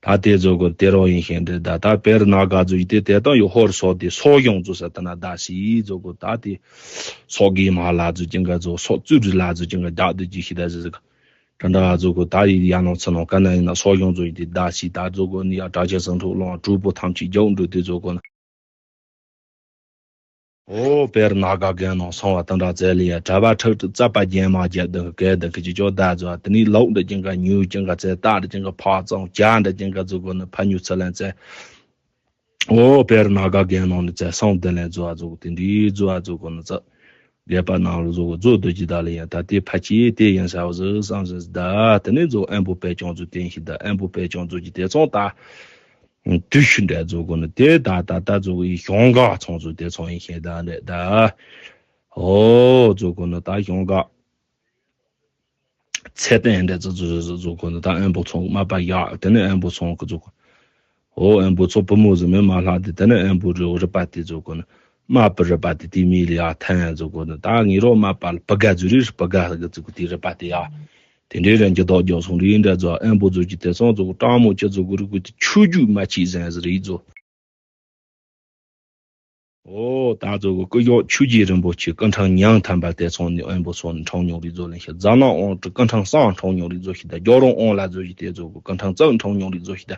ད་དེ་ཛོ་གོ་དེ་རོ་ཡིན་ཤེས་འདྲེ་ད་ད་པེར་ན་དགའ་ཛོ་ཀྱི་དེ་དེ་ད་ཡོ་ཧོར་སོག་དེ་སོག་གཞུང་ཛོ་ས་ད་ན་ད་སི་ཛོ་གོ་ད་དེ་སོག་གི་མ་ལ་ཛོ་ཀྱང་ག་ཛོ་སོག་ཙུ་རི་ལ་ཛོ་ཀྱང་ག་ད་དེ་ཀྱི་ཤི་ད་ཟི་ཟི་ག་ད་འདྲ་ཛོ་གོ་ད་ཡི་ཡ་ནང་ཚི་ནང་ག་ན་ཡིན་ན་སོག་གཞུང་ཛོ་ཡི་དེ་ད་སི་ད་ཛོ་གོ་ནི་ཡ་དྲ་ཆ་སང་ཁྲོ་ལོང་གྲུ་པོ་ཐམས་ཅད་རྒྱག་འགྲོ་དེ་ཛོ་གོ་ན། ཨོ་པེར་ན་ག་རྒན་ནང་སོང་བ་དང་འདྲ་ཙེ་ལི་ཡ་གྲྭ་པ་ཁྲག་ཏུ་རྩ་པ་རྒྱན་མ་རྒྱབ་དང་གལ་དང་གི་ཅི་ཅོ་ད་ཛོ་དེ་ནི་ལོག་འདི་ཅིང་ག་ཉུ་ཅིང་ག་ཙེ་ཏ་འདི་ཅིང་ག་ཕ་ཙང་ཇ་འདི་ཅིང་ག་ཛོ་གོ་ནི་ཕ་ཉུ་ཚ་ལན་ཙེ། ཨོ་པེར་ན་ག་རྒན་ནང་ནི་ཙེ་སོང་དེ་ལན་ཛོ་ཨ་ཛོ་གོ་དེ་འདི་ཛོ་ཨ་ཛོ་གོ་ནི་ཙེ། རྒྱལ་པ་ནང་ལ་ཛོ་གོ་ཛོ་དོ་ཅི་ད་ལི་ཡ་ད་དེ་ཕ་ཅི་དེ་ཡིན་ས་བ་ཟི་སང་ཟི་ད་དེ་ནི་ཛོ་ཨན་པོ་པེ་ཅོང་ཛོ་དེ་ཡིན་ཤི་ད་ཨན་པོ་པེ་ཅོང་ཛོ་ཅི་དེ་ཚོང་ད། དུས་ཤུ་འདྲ་རྫོགས་དགོས་ནི་དེ་ད་ད་ད་རྫོགས་ཡི་གཞུང་ག་ཚོང་ཚོ་དེ་ཚོང་ཡིན་ཤེས་ད་འདྲ་ད། ཨོ་རྫོགས་དགོས་ནི་ད་གཞུང་ག་ཚེ་བརྟན་འདྲ་ཚོ་ཚོ་རྫོགས་དགོས་ནི་ད་ཨན་པོ་ཚོང་མ་པ་ཡག་དེ་ནི་ཨན་པོ་ཚོང་གི་རྫོགས་དགོས། ཨོ་ཨན་པོ་ཚོ་བུ་མོ་ཟི་མེ་མ་ལྷག་དེ་དེ་ནི་ཨན་པོ་རི་རི་པ་དེ་རྫོགས་དགོས་ནི་མ་པ་རི་པ་དེ་དེ་མི་ལ་ཡག་ཐན་རྫོགས་དགོས་ནི་ད་ངི་རོ་མ་པ་ལ་པི་ག་ཛུ་རི་རི་པི་ག་གི་ཙི་གུ་དེ་རི་པ་དེ་ཡག་དེ་འདྲའི་རང་གི་རྡོག་རྒྱག་སོང་རིགས་འདྲ་ཛོ་ཨན་པོ་ཛོ་གི་དེ་སོང་ཛོ་གོ་ཀྲང་མོ་ཆེ་ཛོ་གོ་རི་གུ་དེ་ཆུ་རྒྱུས་མ་ཆིག་ཟན་ཟེར་རིགས་ཛོ། ཨོ་ད་ཛོ་གོ་ཀུ་ཡོག་ཆུ་རྒྱུས་རིན་པོ་ཆེ་ཀུན་ཁྲང་ཉང་ཐམ་པ་དེ་ཚོང་ནི་ཨན་པོ་ཚོང་ནི་ཁྲང་ཉོ་རིགས་ཛོ་ལེན་ཤེ་ཛ་ནང་ཨོང་ཀྲི་ཀུན་ཁྲང་སང་ཁྲང་ཉོ་རིགས་ཛོ་ཤི་ད་རྒྱོ་རོང་ཨོང་ལ་ཛོ་ཤི་དེ་ཛོ་གོ་ཀུན་ཁྲང་ཙང་ཁྲང་ཉོ་རིགས་ཛོ་ཤི་ད།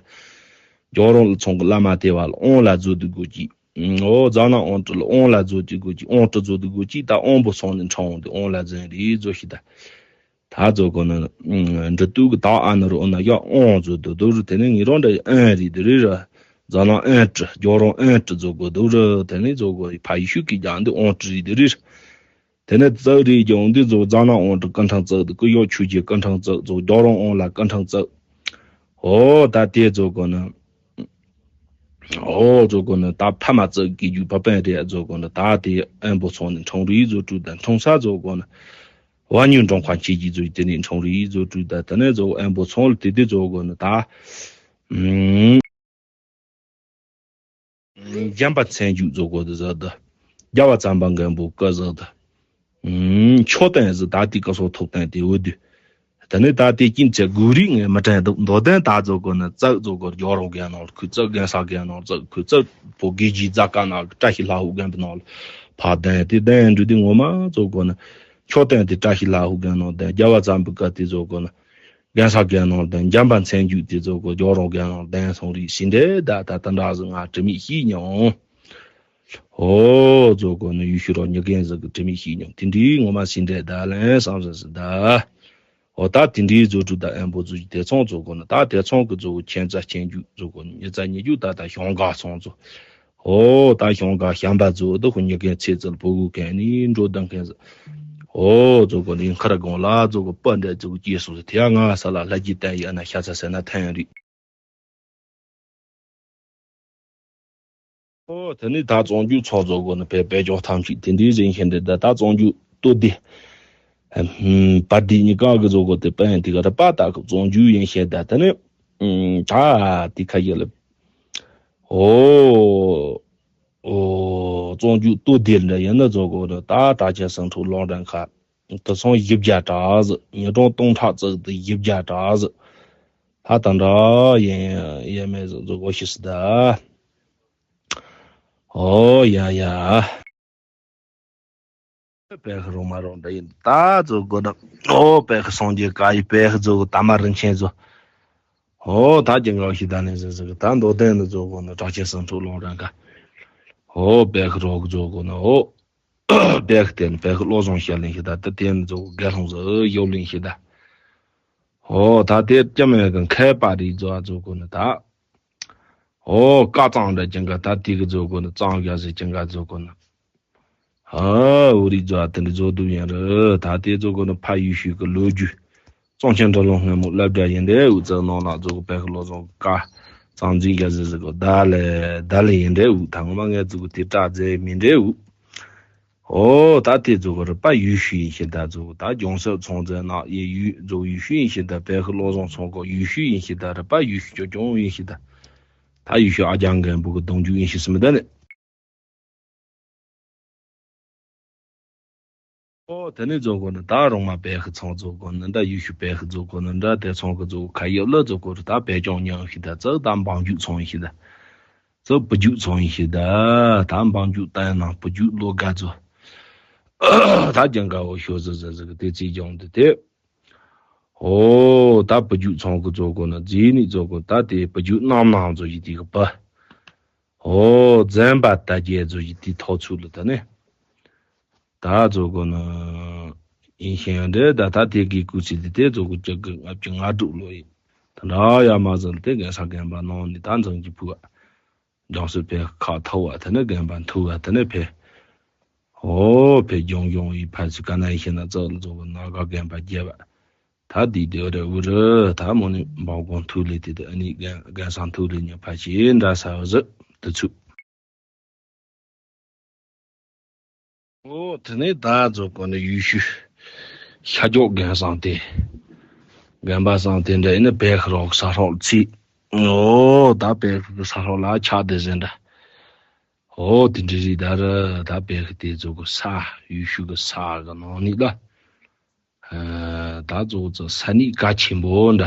རྒྱོ་རོང་ལ་ཚོང་གི་བླ་མ་དེ་བ་ལ་ཨོང་ལ་ཛོ་དུ་གོ་ཅི། ཨོ་ཛ་ནང་ཨོང་ཀྲི་ལ་ཨོང་ལ་ཛོ་དུ་གོ་ཅི་ཨོང་ཀྲི་ཛོ་དུ་གོ་ཅི་ད་ཨོང་པོ་ཚོང་ནི་ཁྲང་དེ་ཨོང་ལ་ཛན་རིགས་ཛོ་ཤི་ད། ད་ཛོ་གོ་ན། འབྲི་ཏུ་གི་ད་ཨ་ན་རོ་ཨོ་ན་ཡ་ཨོང་ཛོ་དོ་དོ་རུ་དེ་ནི་ངི་རོ་འདྲ་ཨན་རི་དི་རི་ར། ཛ་ན་ཨན་ཀྲི་རྒྱོ་རོང་ཨན་ཀྲི་ཛོ་གོ་དོ་རུ་དེ་ནི་ཛོ་གོ་ཕ་ཡི་ཤུ་ཀི་རྒྱ་འདི་ཨོང་ཀྲི་རི་དི་རི་ར། དེ་ནས་བཙག་རེས་ཀྱང་འདི་ཚོ་ཛ་ན་ཨོང་དུ་སྐུ་ཕྲེང་བཙག་དུ་སྐུ་ཡོག་ཆུ་རྒྱལ་སྐུ་ཕྲེང་བཙག་ཚོ་རྒྱ་རོང་ཨོང་ལ་སྐུ་ཕྲེང་བཙག་ཨོ་ད་དེ་ཚོ་གོ་ན། ཨོ་ཚོ་གོ་ན་ད་ཕ་མ་བཙག་གི་རྒྱུ་ཕ་པན་རེ་ཚོ་གོ་ན་ད་དེ་ཨན་པོ་ཚོང་ནས་འཁྲུངས་རེས་ཚོ་བྲུས་ད་འཁྲུངས་ས་ཚོ་གོ་ན། བ་ཉུང་འབྲོང་ཁ་ཆེ་གི་ཚོ་དེ་ནས་འཁྲུངས་རེས་ཚོ་བྲུས་ད་དེ་ནས་ཚོ་ཨན་པོ་ཚོང་ལ་དེ་དེ་ཚོ་གོ་ན་ད། ཨུམ། འཇམ་པ་ཚན་རྒྱུད་རྫོགས་སྐོར་དུ་ཟག་དུ། རྒྱལ་བ་ཙམ་པ་མགོན་པོ་སྐུ་ཟག་དུ། མཆོད་རྟེན་ཟི་ད་ཏི་ཀ་སོ་ཐོག་སྟེང་དེ་འུ་དུ། ད་ནི་ད་ཏི་ཀིན་ཚེ་གུ་རིག་ངས་མི་དྲན་འདུག་མདོ་དོན་ད་རྫོགས་སྐོར་ནི་བཙག་རྫོགས་སྐོར་རྒྱ་རོག་རྒྱ་ནོར་ཁུ་བཙག་རྒན་ས་རྒྱ་ནོར་བཙག་ཁུ་བཙག་པོ་དགེ་རྒྱས་རྫ་དཀར་ནག་བཀྲ་ཤིས་ལྷ་ཧུ་རྒན་པ་ནོར་ཕ་དན་དེ་དན་འབྲུ་དེ་ངོ་མ་རྫོགས་སྐོར་ནི་མཆོད་རྟེན་དེ་བཀྲ་ཤིས་ལྷ་ཧུ་རྒན་ནོར་དན་རྒྱལ་བ་ཙམ་པ་ཀ་དེ་རྫོགས་སྐོར་ནི། རྒན་ས་རྒན་ནང་ལྡན་འཇམ་པ་མཚན་བརྒྱུད་དེ་ཚོ་གོ་རྒྱ་རོང་རྒན་ནང་ལྡན་སོང་རིགས་ཤི་འདྲེ་ད་ད་ད་འདྲ་ཟིག་ང་དྲི་མེད་ཤི་མྱོང་། ཨོ་ཚོ་གོ་ནི་ཡུལ་ཤུལ་རོ་ཉི་རྒན་ཟིག་གི་དྲི་མེད་ཤི་མྱོང་དེ་འདྲའི་ངོ་མ་ཤི་འདྲེ་ད་ལན་བསམ་ཟིན་ཟིག་ད། ཨོ་ད་དེ་འདྲའི་བཟོ་གྲུ་ད་ཨན་པོ་བཟོ་རྒྱུ་དེ་ཚོང་ཚོ་གོ་ནི་ད་དེ་ཚོང་གི་བཟོ་གོ་ཁྱེད་རྩ་ཆེན་རྒྱུ་བཟོ་གོ་ནི་ཉི་རྩ་ཉི་རྒྱུ་ད་ད་ཤོང་ག་ཚོང་ཚོ། ཨོ་ད་ཤོང་ག་ཤམ་པ་ཚོ་ད་ཁོ་ཉི་རྒན་ཚེ་ཚལ་ཕོ་གུ་གན་ནི་འགྲོ་དང་གན་ཟིག་ཨོ་ཙོ་གོ་ནི་མཁར་དགོན་ལ་ཙོ་གོ་པ་འདྲ་ཙོ་གོ་སྐྱེས་སོང་ཟེར་དེ་ཡང་ང་ས་ལ་ལྷ་རྒྱུད་བསྟན་ཡོད་ན་ཤ་ཚ་ཟེར་ན་ཐན་རིག་ཨོ་དེ་ནི་ད་བཙོང་རྒྱུ་ཚོགས་ཙོ་གོ་ནི་བེ་བེ་ཇོ་ཐམས་ཅད་དེ་འདྲའི་རིན་ཤེས་འདྲ་ད་ད་བཙོང་རྒྱུ་ལྟོ་དེ་པར་དེ་གཉིས་ཀ་གི་ཙོ་གོ་དེ་པན་དེ་ག་ར་པ་ད་གི་བཙོང་རྒྱུ་ཡིན་ཤེས་ད་དེ་ནི་ད་དེ་ཁ་ཡེ་ལ་ཨོ། ཨོ། བཙོང་རྒྱུ་ལྟོ་ལྡིར་འདྲ་ཡིན་ན་བཟོ་དགོས་རེད་ད་གྲགས་ཆེན་སེང་ཕྲུག་ལུང་འདྲེན་ཁ། དུ་སོང་བཞི་བརྒྱ་གྲགས་ཟིག་ཉིས་སྟོང་སྟོང་ཕྲག་བཙག་དུ་བཞི་བརྒྱ་གྲགས་ཟིག་ད་ད་འདྲ་ཡིན་ཡིན་མེད་ཟིག་བཟོ་དགོས་ཤི་སི་ད། ཨོ་ཡ་ཡ། པད་ཤི་རོང་མ་རོང་འདྲ་ཡིན་ད་བཟོ་དགོས་ན་ཨོ་པད་ཤི་སངས་རྒྱས་བཀའ་ཡི་པད་ཤི་བཟོ་དགོས་ད་མ་རིན་ཆེན་བཟོ། ཨོ་ད་ཀྱི་ངག་ཤི་ད་ནས་ཟེར་ཟེར་གི་ད་མདོ་དོན་ནི་རྫོགས་དགོས་ནི་གྲགས་ཆེན་སེང་ཕྲུག་ལུང་རང་ག་ཨོ་བེ་ཁི་རོག་རྫོགས་དགོས་ནི་ཨོ་བེ་ཁི་དེ་ནི་བེ་ཁི་བློ་བཟང་ཤེས་ལེན་ཤི་ད་ད་དེ་ནི་རྫོགས་དགེ་སློང་ཟེར་ཡོ་ལེན་ཤི་ད། ཨོ་ད་དེ་ཀྱ་མེད་གི་མཁས་པ་རིག་རྫོགས་རྫོགས་དགོས་ནི་ད། ཨོ་ཀ་གཙང་འདྲ་ཀྱི་འགའ་ད་དེ་གི་རྫོགས་དགོས་ནི་གཙང་རྒྱ་ཟེར་ཀྱི་འགའ་རྫོགས་དགོས་ནི། ཨ་འུ་རིག་རྫོགས་དེ་འདྲ་རྫོགས་སྡུག་ཡིན་རེད་ད་དེ་རྫོགས་དགོས་ནི་ཕ་ཡུལ་ཤུལ་གི་ལོ་རྒྱུས། གཙང་ཆེན་འབྲི་ལོང་སྔོན་མོ་བསླབ་བྱ་ཡིན་འདྲ་འུ་ཚོ་ནང་ལ་རྫོགས་དཔལ་ཤི་བློ་བཟང་བཀའ་གཙང་འཛིན་རྒྱ་ཟེར་ཟེར་གོ་ད་ལེ་ད་ལེ་ཡིན་འདྲ་འུ་ད་ངོ་མ་ངས་རྫོགས་དེ་སྐྲག་རྫས་མིན་འདྲ་འུ། ཨོ་ད་དེ་རྫོགས་རེད་པ་ཡུལ་ཤུལ་ཡིན་ཤེས་ད་རྫོགས་ད་ལྗོངས་སུ་ཚོང་རྫས་ནག་ཡེ་ཡུལ་རྫོགས་ཡུལ་ཤུལ་ཡིན་ཤེས་ད་དཔལ་ཤི་བློ་བཟང་ཚོང་གོ་ཡུལ་ཤུལ་ཡིན་ཤེས་ད་རེད་པ་ཡུལ་ཤུལ་ཅོ་ཅོང་ཡིན་ཤེས་ད་ད་ཡུལ་ཤུལ་ཨ་རྒྱང་མགོན་པོ་གི་གདུང་རྒྱུད་ཡིན་ཤེས་སི་མི་ད་ནི། ཨོ་དེ་ནས་རྫོགས་དགོས་ནི་ད་རོང་མ་བེ་ཤི་ཚང་རྫོགས་དགོས་ནི་འདྲ་ཡུལ་ཤུལ་བེ་ཤི་རྫོགས་དགོས་ནི་འདྲ་དེ་ཚང་གི་རྫོགས་ཁ་ཡོད་ལ་རྫོགས་དགོས་རེད་ད་བེ་ཀྱང་ཉང་ཤི་ད་ཙག་ད་འབངས་རྒྱུད་ཚང་ཡིན་ཤི་ད་ཙག་བུ་རྒྱུད་ཚང་ཡིན་ཤི་ད་ད་འབངས་རྒྱུད་ད་ཡང་ནང་བུ་རྒྱུད་ལོ་དགའ་ཚོ་ད་ཀྱང་དགའ་བོ་ཤོ་ཟི་ཟི་ཟི་གི་དེ་ཚེ་ཀྱང་འདི་དེ་ཨོ་ད་བུ་རྒྱུད་ཚང་གི་རྫོགས་དགོས་ནི་རྫས་ནི་རྫོགས་དགོས་ད་དེ་བུ་རྒྱུད་རྣམ་སྣང་རྫོགས་ཡི་དེ་གི་བུ། ཨོ་འཛེམ་པ་ལྟ་རྒྱལ་ཚོ་ཡི་དེའི་ཐོག་ཚུད་ལ་ད་ནི། ད་ཚོ་གོ་ནི་ཡིན་ཤེས་འདྲེ་ད་ད་དེ་གི་སྐུ་ཚེ་དེ་དེ་ཚོ་གོ་བཅུ་དགུ་ལྔ་བཅུ་ང་དྲུག་ལོ་ཡིན། ད་འདྲ་ཡ་མ་ཟིན་དེ་རྒན་ས་རྒན་པ་ནང་ནི་ད་འཛིན་གྱི་ཕུ་བ། ལྗང་སེར་ཕེ་ཁ་ཐོ་བ་དེ་ནི་རྒན་པ་མཐུ་བ་དེ་ནི་ཕེ། ཨོ་ཕེ་ལྗོང་ལྗོང་ཡི་ཕ་ཚུ་ག་ན་ཡི་ཤེས་ན་ཙག་ལ་ཚོ་གོ་ན་ག་རྒན་པ་རྒྱལ་བ། ད་འདི་དེ་རེ་འུ་རེ་ད་མོ་ནི་འབངས་གོང་ཐུག་ལས་དེ་དེ་ཨ་ནི་རྒན་རྒན་སང་ཐུག་ལས་ཉི་ཕ་ཆེ་འདྲ་ས་བ་ཟི་དུ་ཚུགས། ཨོ་དེ་ནས་ད་རྫོགས་དགོས་ནི་ཡུལ་ཤུལ་ཤ་རྒྱགས་རྒན་སང་དེ་རྒན་པ་སང་དེ་འདྲ་ཡིན་ན་བེ་ཤི་རོག་ས་སྲོག་ལ་ཚིག་ཨོ་ད་བེ་ཤི་གི་ས་སྲོག་ལ་ཆགས་དེ་ཟེར་འདྲ། ཨོ་དེ་འདྲ་རེད་ད་ར་ད་བེ་ཤི་དེ་རྫོགས་དགོས་ས་ཡུལ་ཤུལ་གི་ས་གི་ནང་ནི་ལ། ད་གཙོ་བོ་ཚོ་ས་གནས་གལ་ཆེན་པོ་འདྲ།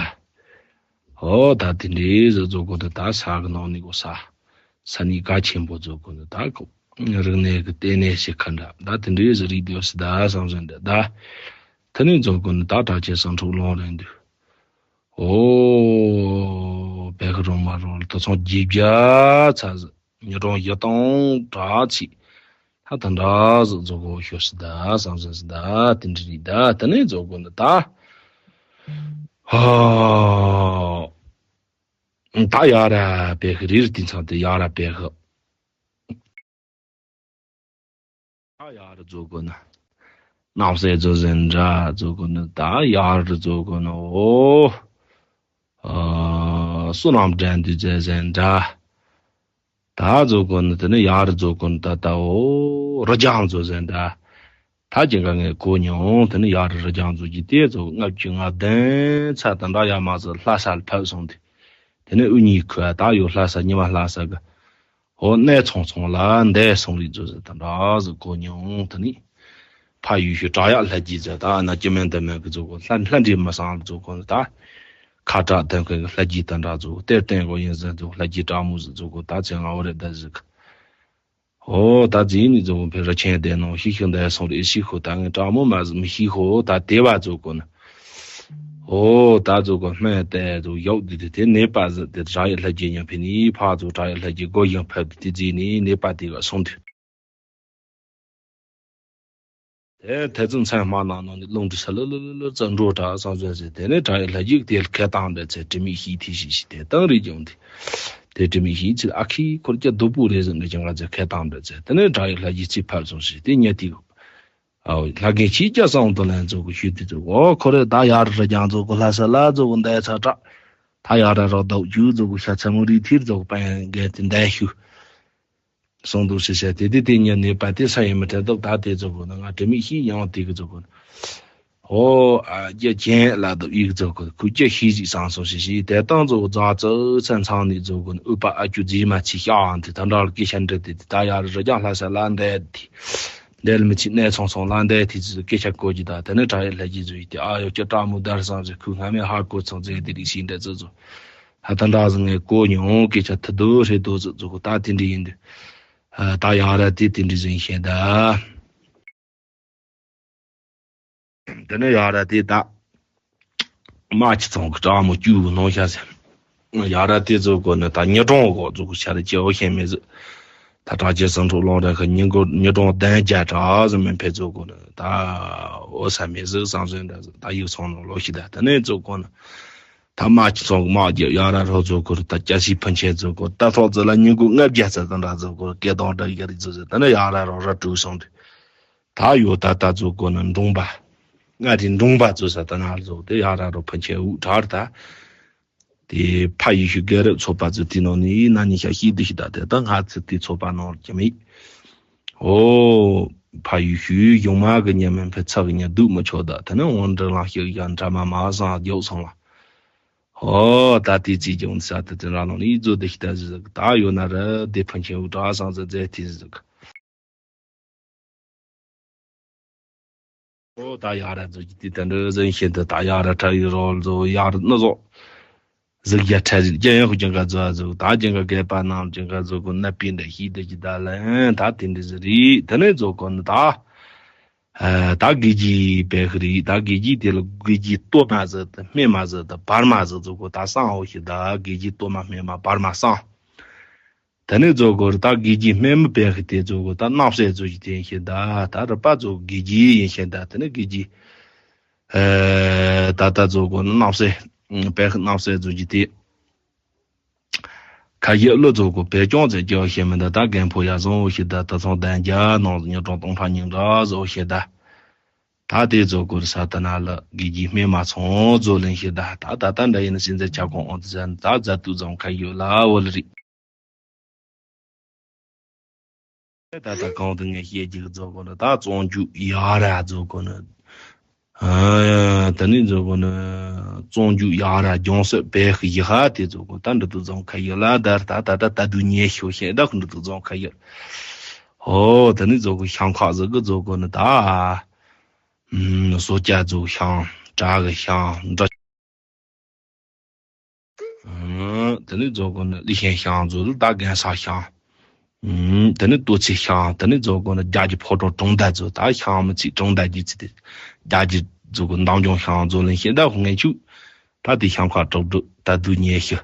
ཨོ་ད་དེ་འདྲའི་ཟིག་རྫོགས་དགོས་ནི་ད་ས་གི་ནང་ནས་གོ་ས། ས་གནས་གལ་ཆེན་པོ་རྫོགས་དགོས་ནི་ད་གོ། རིག་གནས་ཀྱི་ལྟེ་གནས་ཞིག་ཁ་འདྲ་ད་དེ་འདྲའི་ཟིག་རིག་སྡོད་སི་ད་བསམ་བསམ་འདྲ་ད། དེ་ནས་རྫོགས་དགོས་ནི་ད་གྲགས་ཆེན་སེང་ཕྲུག་ལུང་རིང་འདུག་ཨོ་བེ་ཤི་རོང་མ་རོང་ལ་ད་ཚོང་རྒྱས་བརྒྱ་ཚ་ཟིག་ཉིས་སྟོང་བཞི་སྟོང་དྲག་ཚིག་ད་ད་འདྲ་ཟིག་རྫོགས་དགོས་ཤོ་སི་ད་བསམ་བསམ་སི་ད་དེ་འདྲ་རེད་ད་དེ་ནས་རྫོགས་དགོས་ནི་ད། ཧ། ད་ཡ་ར་བེ་ཤི་རེ་རེ་དེང་སང་དེ་ཡ་ར་བེ་ཤི། ད་ཡ་ར་རྫོགས་དགོས་ན། རྣམ་སྲས་ཚོ་ཟེར་འདྲ་ཚོ་གོ་ནི་ད་ཡར་ཚོ་གོ་ནི་འོ། ཨ་བསོད་ནམས་དྲན་དུས་ཚེ་ཟེར་འདྲ། ད་ཚོ་གོ་ནི་དེ་ནི་ཡར་ཚོ་གོ་ནི་ད་ད་འོ་རི་རྒྱང་ཚོ་ཟེར་འདྲ། ད་ཅི་ག་ངས་གོ་མྱོང་དེ་ནི་ཡར་རི་རྒྱང་ཚོ་གི་དེ་ཚོ་ལྔ་བཅུ་ང་བདུན་ཚ་ད་འདྲ་ཡ་མ་ཚོ་ལྷ་ས་ལ་ཕེབས་སོང་དུས། དེ་ནི་དབུ་བརྙེས་ཁུ་ད་ཡོད་ལྷ་ས་ཉི་མ་ལྷ་ས་གི་འོ་གནས་ཚང་ཚང་ལ་འདས་སོང་རིགས་ཚོ་ཟེར་ད་འདྲ་ཟིག་གོ་མྱོང་དེ་ནི། ཕ་ཡུལ་ཤུལ་བྲག་གཡབ་ལྷ་རྗེ་ཟེར་ད་ན་སྐྱེ་དམན་དུ་མེད་གི་ཚོ་གོ་ལྷ་ལྷ་འདྲེ་མི་སང་ལ་ཚོ་གོ་ད། ཁ་བྲག་དོན་མཁན་གི་ལྷ་རྗེ་ད་འདྲ་ཚོ་གཏེར་བརྟེན་གོ་ཡིན་ཟེར་ཚོ་ལྷ་རྗེ་བྲག་མོ་ཟེར་ཚོ་གོ་ད་ཚེ་ང་འོ་རེ་ད་ཟིག་འོ་ད་རྗེས་ནི་ཚོ་གོ་ཕེ་ར་ཆེན་དེ་ནང་ཤི་ཤི་འདས་སོང་རེ་ཤི་ཤོ་ད་ངས་བྲག་མོ་མ་ཟིག་མི་ཤི་ཤོ་ད་དེ་བ་ཚོ་གོ་ན། འོ་ད་ཚོ་གོ་སྨན་དེ་ཚོ་ཡོག་དུས་དེ་ནད་པ་ཟིག་དེ་བྲག་གཡབ་ལྷ་རྗེ་ཉམས་ཕེ་ནི་ཕ་ཚོ་བྲག་གཡབ་ལྷ་རྗེ་སྒོ་ཡང་ཕེབས་དུས་དེ་རྗེས་ནི་ནད་པ་དེ་ག་སོང་དུས། དེ་ཐེ་ཚོམ་ཚན་མ་ནང་ནང་ནས་རླུང་འདྲི་ས་ལ་ལ་ལ་ལ་ཙ་འགྲོ་དྲག་བསམ་བསམ་ཟེར་དེ་ནས་དྲག་ཡོད་ལྷ་རྒྱུག་དེ་ལ་ཁེ་བཏང་འདྲ་ཚེ་དྲི་མེད་ཤིག་ཐེ་ཤིག་ཤིག་དེ་བཏང་རེ་བྱུང་དེ། དེ་དྲི་མེད་ཤིག་ཚེ་ཨ་ཁི་འཁོར་སྐྱ་རྡོ་པོ་རེ་ཟིན་འདྲ་ཅང་ག་ཚེ་ཁེ་བཏང་འདྲ་ཚེ་དེ་ནས་དྲག་ཡོད་ལྷ་རྒྱུག་ཚེ་ཕར་སོང་ཞིག་དེ་ཉལ་དེ། ཨའོ་ལྷ་རྒན་ཁྱིས་སྐྱ་བསང་དུ་ལན་ཚོ་གི་ཤུལ་དེ་ཚོ་འོ་ཁོ་རེ་ད་ཡར་རི་རྒྱང་ཚོ་གི་ལྷ་ས་ལ་ཚོ་གི་འདས་ཚ་དྲག་ད་ཡར་ར་རོགས་རྡོག་རྒྱུག་ཚོ་གི་ཤ་ཚ་མོ་རི་ཐིར་ཚོ་གི་པན་རྒན་དེ་འདས་ཤུ། གསུང་འདུག་ཞེས་བཤད་དེ་དེ་དེ་ཉིད་ནས་པ་དེ་ས་ཡིན་མི་དྲན་སྟབས་ད་དེ་ཚོ་གོ་ན་ང་དྲི་མེད་ཤིག་ཡང་དེ་གི་ཚོ་གོ་ན། ཨོ་ཨ་རྒྱ་ཅན་ལ་དུ་ཡིག་ཚོ་གོ་ཁུ་རྒྱ་ཤིག་ཅིག་སང་སོང་ཞེས་ཞེས་དེ་དང་ཚོ་རྫ་ཙོ་ཚན་ཚང་ནས་ཚོ་གོ་ན་ཨུ་པ་ཨ་ཅུ་རྫི་མ་ཆི་ཤག་ཨང་དེ་ད་འདྲ་ལ་སྐད་ཆ་འདྲི་དེ་དེ་ད་ཡར་རི་རྒྱང་ལྷ་ས་ལ་འདས་དེ་འདས་ལ་མི་ཆི་གནས་ཚང་ཚང་ལ་འདས་དེ་ཚོ་སྐད་ཆ་གོ་རྒྱུ་ད་དེ་ནི་དྲ་ཡི་ལྷ་རྒྱུ་ཚོ་ཡིན་དེ་ཨ་ཡོ་ཀྱ་ཀྲ་མོ་དར་སང་ཚོ་ཁུ་སྔ་མའི་ཧ་གོ་ཚང་ཚེ་དེ་རིགས་ཤིག་འདྲ་ཚོ་ཚོ། ཧ་ད་འདྲ་ཟིག་ངས་གོ་མྱོང་སྐད་ཆ་ཐུ་དོ་ཧྲེ་དོ་ཟིག་ཟིག་གོ་ད་དེ་འདྲ་ཡིན་དུས། ད་ཡང་ར་དེ་དེ་འདྲ་ཟིག་ཤེས་ད། དེ་ནས་ཡང་ར་དེ་ད། རྨ་ཆུ་ཚང་གི་བྲག་མོ་བཅུ་གི་ནང་ཤ་ཟེར། ཡང་ར་དེ་ཟིག་གོ་ནི་ད་ཉི་གྲོང་གོ་ཟིག་གོ་ཤ་ར་སྐྱེ་བོ་ཤེས་མེད་ཟིག་ད་གྲགས་ཅན་སུམ་ཕྲག་ལོང་ར་ཁ་ཉི་གོ་ཉི་གྲོང་གདན་རྒྱ་གྲགས་ཟིག་མིན་ཕེ་ཟིག་གོ་ནི་ད། འོ་ས་མེད་ཟིག་བསམ་ཟིག་འདྲ་ཟིག་ད་ཡིག་ཚང་ནང་ལོ་ཤི་ད་དེ་ནས་ཟིག་གོ་ནི། ད་རྨ་ཆུ་ཚང་གི་དམག་རྒྱབ་ཡར་ར་རོ་ཚོ་ཁུར་ད་སྐྱ་སེར་ཕུན་ཆེན་ཚོ་ཁུར་ད་ཐོག་ཚོ་ལ་ཉིན་གུང་ལྔ་བརྒྱ་ཙམ་དང་འདྲ་ཚོ་ཁུར་སྐད་གདངས་འདྲ་ཡར་རི་ཚོ་ཟེར་ད་ནི་ཡར་ར་རོ་ར་དྲུག་སོང་དུས། ད་ཡོད་ད་ད་ཚོ་ཁོ་ན་འབྲོང་པ། ང་དེ་འབྲོང་པ་ཚོ་ས་ད་ན་ཚོ་དེ་ཡར་ར་རོ་ཕུན་ཆེན་དབུགས་དྲག་ད། དེ་ཕ་ཡུལ་ཤུལ་རྒན་རབས་ཚོ་པ་ཚོ་དེ་ནང་ནས་ན་ནི་ཤ་ཤི་དུ་ཤི་ད་དེ་ད་ང་ཚོ་དེ་ཚོ་པ་ནང་ལ་ཀྱི་མེད། ཨོ། ཕ་ཡུལ་ཤུལ་གཞུང་མ་གི་ཉ་མིན་ཕེ་ཚག་གི་ཉ་སྡུག་མི་ཆོག་ད་དེ་ནི་དབང་འབྲེལ་ལང་ཤི་ཡང་འདྲ་མ་མ་བཟང་རྒྱོག་སོང་ལ། ཨོ་ད་དེ་ཅི་ཀྱང་ས་དེ་དེ་ར་ལོང་ནི་ཛོ་དེ་ཤི་ད་ཟི་ཟི་ད་ཡོད་ན་ར་དེ་ཕན་ཆེན་འུ་དྲག་སང་ཟི་ཛེ་དེ་ཟི་ཟི། ཨོ་ད་ཡ་ར་ཛོ་ཀྱི་དེ་དེ་འདྲ་ཟི་ཤེ་དེ་ད་ཡ་ར་ཁྲ་ཡི་རོལ་ཛོ་ཡ་ར་ནི་ཛོ་ཟི་རྒྱ་ཁྲ་ཟི་རྒྱ་ཡང་ཁུ་ཀྱང་ག་ཛོ་ཛོ་ད་ཀྱང་ག་གེ་པ་ནང་ཀྱང་ག་ཛོ་གུ་ན་པི་འདྲ་ཤི་དེ་ཀྱི་ད་ལན་ད་དེ་འདྲ་ཟི་རི་དེ་ནས་ཛོ་གོ་ནི་ད། ཨ་ད་དགེ་རྒྱས་བེ་ཤི་རི་ད་དགེ་རྒྱས་དེ་ལ་དགེ་རྒྱས་སྟོད་མ་ཟི་ད་སྨད་མ་ཟི་ད་བར་མ་ཟི་ཛོ་གོ་ད་སང་འོ་ཤི་ད་དགེ་རྒྱས་སྟོད་མ་སྨད་མ་བར་མ་སང་། དེ་ནས་ཛོ་གོ་རི་ད་དགེ་རྒྱས་སྨད་མི་བེ་ཤི་དེ་ཛོ་གོ་ད་རྣམ་སྲས་ཛོ་ཞི་དེ་ཡིན་ཤི་ད་ད་རི་པ་ཛོ་དགེ་རྒྱས་ཡིན་ཤི་ད་དེ་ནས་དགེ་རྒྱས་ཨ་ད་ད་ཛོ་གོ་ནི་རྣམ་སྲས་བེ་ཤི་རྣམ་སྲས་ཛོ་ཞི་དེ། ཁ་ཡི་བློ་ཚོ་གོ་བེ་ཅོང་ཙེ་སྐྱེ་བ་ཤེས་མི་འདི་ད་རྒན་ཕོ་ཡ་བཟང་བོ་ཤི་ད་ད་ཚོང་དན་རྒྱ་ནང་ཉོ་གྲོང་སྟོང་ཕ་ཉིང་འདྲ་བཟོ་ཤི་ད། ད་དེ་ཚོ་གོ་རི་ས་ད་ན་ལ་དགེ་རྒྱས་སྨད་མ་ཚོང་ཛོ་ལེན་ཤི་ད་ད་ད་ད་འདྲ་ཡིན་ན་སེམས་ཚེ་ཆ་ཁོང་ཨོ་ཙི་ཟན་ད་ཛ་ཏུ་ཛོང་ཁ་ཡོད་ལ་བོ་ལ་རི། ད་ད་གང་དུ་ངས་བཤད་རྒྱུ་གི་ཛོ་གོ་ནི་ད་བཙོང་རྒྱུ་ཡ་ར་ཛོ་གོ་ནི། ཨ། ད་ནི་ཛོ་གོ་ནི། བཙོང་རྒྱུ་ཡ་ར་ལྗོངས་སུ་བེ་ཤི་ཡི་ཧ་དེ་ཛོ་གོ་ད་འདི་དུ་ཛོང་ཁ་ཡི་ལ་དར་ད་ད་ད་ད་དུ་ཉེ་ཤོ་ཤེ་ད་འདི་དུ་ཛོང་ཁ་ཡི། ཨོ་ད་ནི་ཛོ་གོ་ཤང་ཁ་ཟི་གི་ཛོ་གོ་ནི་ད། ཨུམ། སོ་ཀྱ་ཛོ་ཤང་བྲག་གི་ཤང་འདྲ། ཨུམ། དེ་ནི་ཛོ་གོ་ནི་ལི་ཤན་ཤང་ཛོ་ལི་ད་རྒན་ས་ཤང་། ཨུམ། དེ་ནི་ཏོ་ཚི་ཤང་དེ་ནི་ཛོ་གོ་ནི་རྒྱ་གི་ཕོ་བྲང་གྲོང་རྡལ་ཛོ་ད་ཤང་མི་ཚི་གྲོང་རྡལ་གྱི་ཚི་དེ། རྒྱ་གི་ཛོ་གོ་འདམ་ལྗོངས་ཤང་ཛོ་ལི་ཤན་ད་ཁོ་ངན་ཆུ། ད་དེ་ཤང་ཁ་གྲོག་གྲོག་ད་དུ་ཉེ་ཤི།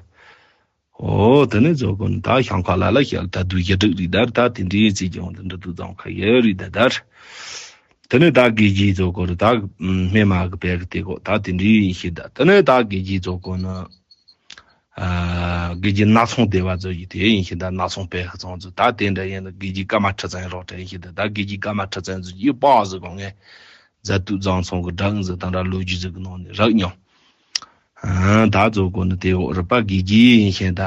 ཨོ་དེ་ནི་ཛོ་གོ་ནི་ད་ཤང་ཁ་ལ་ལ་ཤི་ད་དུ་ཡི་དྲུག་རི་དར་ད་དེ་འདྲི་ཚི་ཀྱང་དེ་འདྲ་དུ་ཛོང་ཁ་ཡི་རི་ད་དར། དེ་ནས་ད་དགེ་རྒྱས་ཛོ་གོ་རི་ད་སྨད་མ་གི་བེ་གི་དེ་གོ་ད་དེ་འདྲི་ཡིན་ཤི་ད་དེ་ནས་ད་དགེ་རྒྱས་ཛོ་གོ་ནི། ཨ། དགེ་རྒྱས་ནག་ཚོང་སྡེ་བ་ཛོ་ཡི་དེ་ཡིན་ཤི་ད་ནག་ཚོང་བེ་གི་ཚོང་ཛོ་ད་དེ་འདྲ་ཡིན་ན་དགེ་རྒྱས་ཀ་མ་ཁྲི་བཙན་རོགས་དྲན་ཤི་ད་ད་དགེ་རྒྱས་ཀ་མ་ཁྲི་བཙན་ཛོ་ཡི་པ་ཟི་གོ་ངས། རྫ་དུག་རྫོང་ཚང་གི་སྒྲ་ཟིག་དང་འདྲ་ལོ་རྒྱུས་ཟིག་གི་ནང་ནས་རག་མྱོང་། ཨ། ད་ཚོ་གོ་ནི་དེ་འོག་རུ་པ་དགེ་རྒྱས་ཡིན་ཤེས་ད།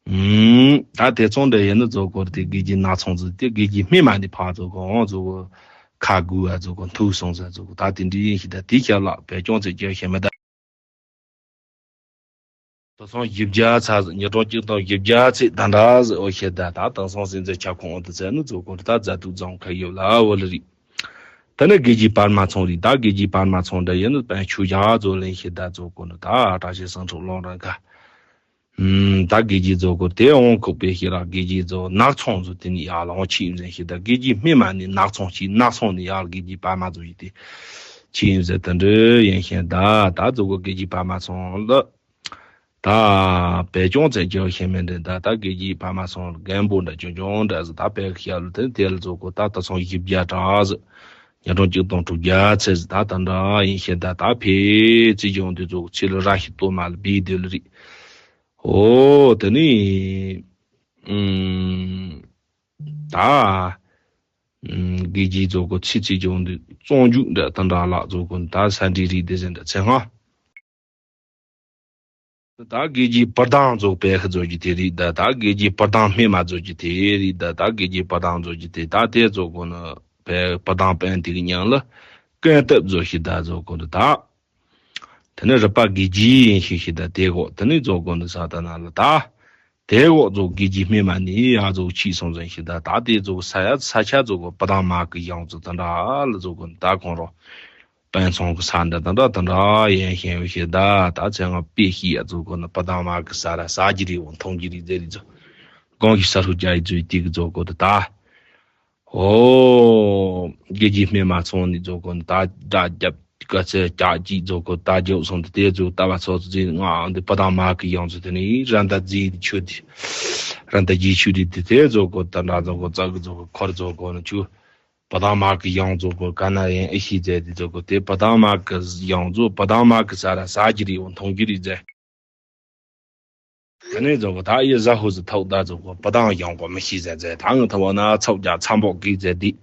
ཨུམ། ད་དེ་ཚོང་འདྲ་ཡིན་ནི་ཚོ་གོ་དེ་དགེ་རྒྱས་ནག་ཚང་ཟིག་དེ་དགེ་རྒྱས་སྨིན་མ་ནི་ཕ་ཚོ་གོ་འོང་ཚོ་གོ་ཁ་དགུ་བ་ཚོ་གོ་མཐུག་སོང་ཟ་ཚོ་གོ་ད་དེ་འདྲ་ཡིན་ཤེས་ད་དེ་ཤ་ལག་བེ་ཅོང་ཚེ་རྒྱལ་ཤེས་མི་ད། དེང་སང་བཞི་བརྒྱ་ཚ་ཟིག་ཉིས་སྟོང་གཅིག་སྟོང་བཞི་བརྒྱ་ཚེས་ད་འདྲ་ཟིག་འོ་ཤེས་ད་ད་དེང་སང་སྲིད་འཛིན་ཁྱབ་ཁོངས་འོག་ཏུ་ཚད་ནི་ཚོ་གོ་ད་རྫ་དུག་རྫོང་ཁ་ཡོད་ལ་འོ་ལ་རེད། ད་ནི་དགེ་རྒྱས་བར་མ་ཚང་རེད། ད་དགེ་རྒྱས་བར་མ་ཚང་འདྲ་ཡིན་ནི་པན་ཆུ་བཞག་ཚོ་ལེན་ཤེས་ད་ཚོ་གོ་ནི་ད་བཀྲ་ཤིས་སེང་ཕྲུག་ལོང་རང་ཁ། ཨུམ། ད་དགེ་རྒྱས་ཚོ་གོ་དེ་འོང་ཁོག་པའི་ཤེས་ར་དགེ་རྒྱས་ཚོ་ནག་ཚང་ཚོ་དེ་ནི་ཡར་ལ་འོང་ཆི་ཡིན་ཟེར་ཤེས་ད་དགེ་རྒྱས་སྨིན་མ་ནི་ནག་ཚང་ཆི་ནག་ཚང་ནི་ཡར་དགེ་རྒྱས་བར་མ་ཚོ་ཡིན་ཏེ་ཆི་ཡིན་ཟེར་ད་འདྲ་ཡིན་ཤེས་ད་ད་ཚོ་གོ་དགེ་རྒྱས་བར་མ་ཚང་ལ། ད་བེ་ཅོང་ཚེ་རྒྱལ་ཤེས་མི་འདྲ་ད་ད་དགེ་རྒྱས་བར་མ་ཚང་རྒན་པོ་འདྲ་ཅུང་ཅུང་འདྲ་ཟིག་ད་བེ་ཤ་ལུ་དེ་དེ་ལ་ཚོ་གོ་ད་ད་ཚང་བཞི་བརྒྱ་གྲངས་ཟིག་ཉིས་སྟོང་གཅིག་སྟོང་དྲུག་བརྒྱ་ཚེས་ཟིག་ད་ད་འདྲ་ཡིན་ཤེས་ད་ད་ཕེ་ཚེ་ཅུང་དེ་ཚོ་ཚེ་ལུ་ར་ཤི་ཏོ་མ་ལ་བི་དེ་ལུ་རེད། ཨོ་དེ་ནི་ཨུམ། ད་ཨུམ། དགེ་རྒྱས་ཚོ་གོ་ཚེ་ཚེ་ཅུང་དེ་བཙོང་རྒྱུ་འདྲ་ད་འདྲ་ལག་ཚོ་གོ་ད་ས་འདྲི་རེད་དེ་ཟེར་འདྲ་ཚེ་སྔ། ད་དགེ་རྒྱས་བུ་དང་ཚོ་བེ་ཤ་ཚོ་གི་དེ་རེད་ད་ད་དགེ་རྒྱས་བུ་དང་སྨིན་མ་ཚོ་གི་དེ་རེད་ད་ད་དགེ་རྒྱས་བུ་དང་ཚོ་གི་དེ་ད་དེ་ཚོ་གོ་ནི་བེ་བུ་དང་པན་དེ་གི་མྱིང་ལ་ཀན་ཏབ་ཚོ་ཤི་ད་ཚོ་གོ་ནི་ད། དེ་ནི་རུ་པ་དགེ་རྒྱས་ཡིན་ཤི་ཤི་ད་དེ་གོ་དེ་ནི་ཚོ་གོ་ནི་ས་ད་ན་ལ་ད། དེ་གོ་ཚོ་དགེ་རྒྱས་སྨིན་མ་ནི་ཡ་ཚོ་ཆི་སོང་ཟིན་ཤི་ད་ད་དེ་ཚོ་ས་ཡ་ས་ཆ་ཚོ་གོ་བུ་དང་མ་གི་ཡང་ཚོ་ད་འདྲ་ལ་ཚོ་གོ་ནི་ད་ཁོང་རོ། དཔོན་ཚང་གི་ས་འདྲ་དང་འདྲ་དང་འདྲ་ཡན་ཞེན་ཡོད་ཤེས་ད་ད་ཚེ་ང་པེ་ཤི་ཡ་ཚོ་གོ་ན་བུ་དང་མ་གི་ས་ར་ས་ཀྱི་རི་བོ་མཐོང་ཀྱི་རི་ཟེར་རི་ཚོ་གོང་གི་ས་རུ་རྒྱ་ཡི་ཚོའི་དེ་གི་ཚོ་གོ་ད་ད་ཨོ་དགེ་རྒྱས་སྨིན་མ་ཚོང་ནི་ཚོ་གོ་ན་ད་དགྲ་རྒྱབ་ག་ཚེ་རྒྱ་གྱི་ཚོ་གོ་ད་རྒྱབ་སོང་དེ་དེ་ཚོ་ལྟ་བ་ཚོ་ཚོ་ཚེ་ང་འདི་བུ་དང་མ་གི་ཡང་ཚོ་དེ་ནི་ར་མདའ་རྫི་དི་ཆུ་དི་ར་མདའ་རྗེས་ཆུ་དི་དེ་དེ་ཚོ་གོ་ད་འདྲ་ཚོ་གོ་ཙག་གི་ཚོ་གོ་འཁོར་ཚོ་གོ་ན་ཆུ། བུ་དང་མ་གི་ཡང་ཚོ་གོ་ཀ་ན་ཡན་ཨི་ཤི་ཛེ་དི་ཚོ་གོ་དེ་བུ་དང་མ་གི་ཡང་ཚོ་བུ་དང་མ་གི་ས་ར་ས་ཀྱི་རི་བོ་མཐོང་ཀྱི་རི་ཛེ། ད་ནས་ཚོ་གོ་ད་ཡི་ཟ་ཧུ་ཟི་ཐོག་ད་ཚོ་གོ་བུ་དང་ཡང་གོ་མི་ཤི་ཛེ་ཛེ་ད་ངི་ཐོ་བ་ན་ཚོགས་རྒྱ་ཚ་འབོག་གི་ཛེ་དི།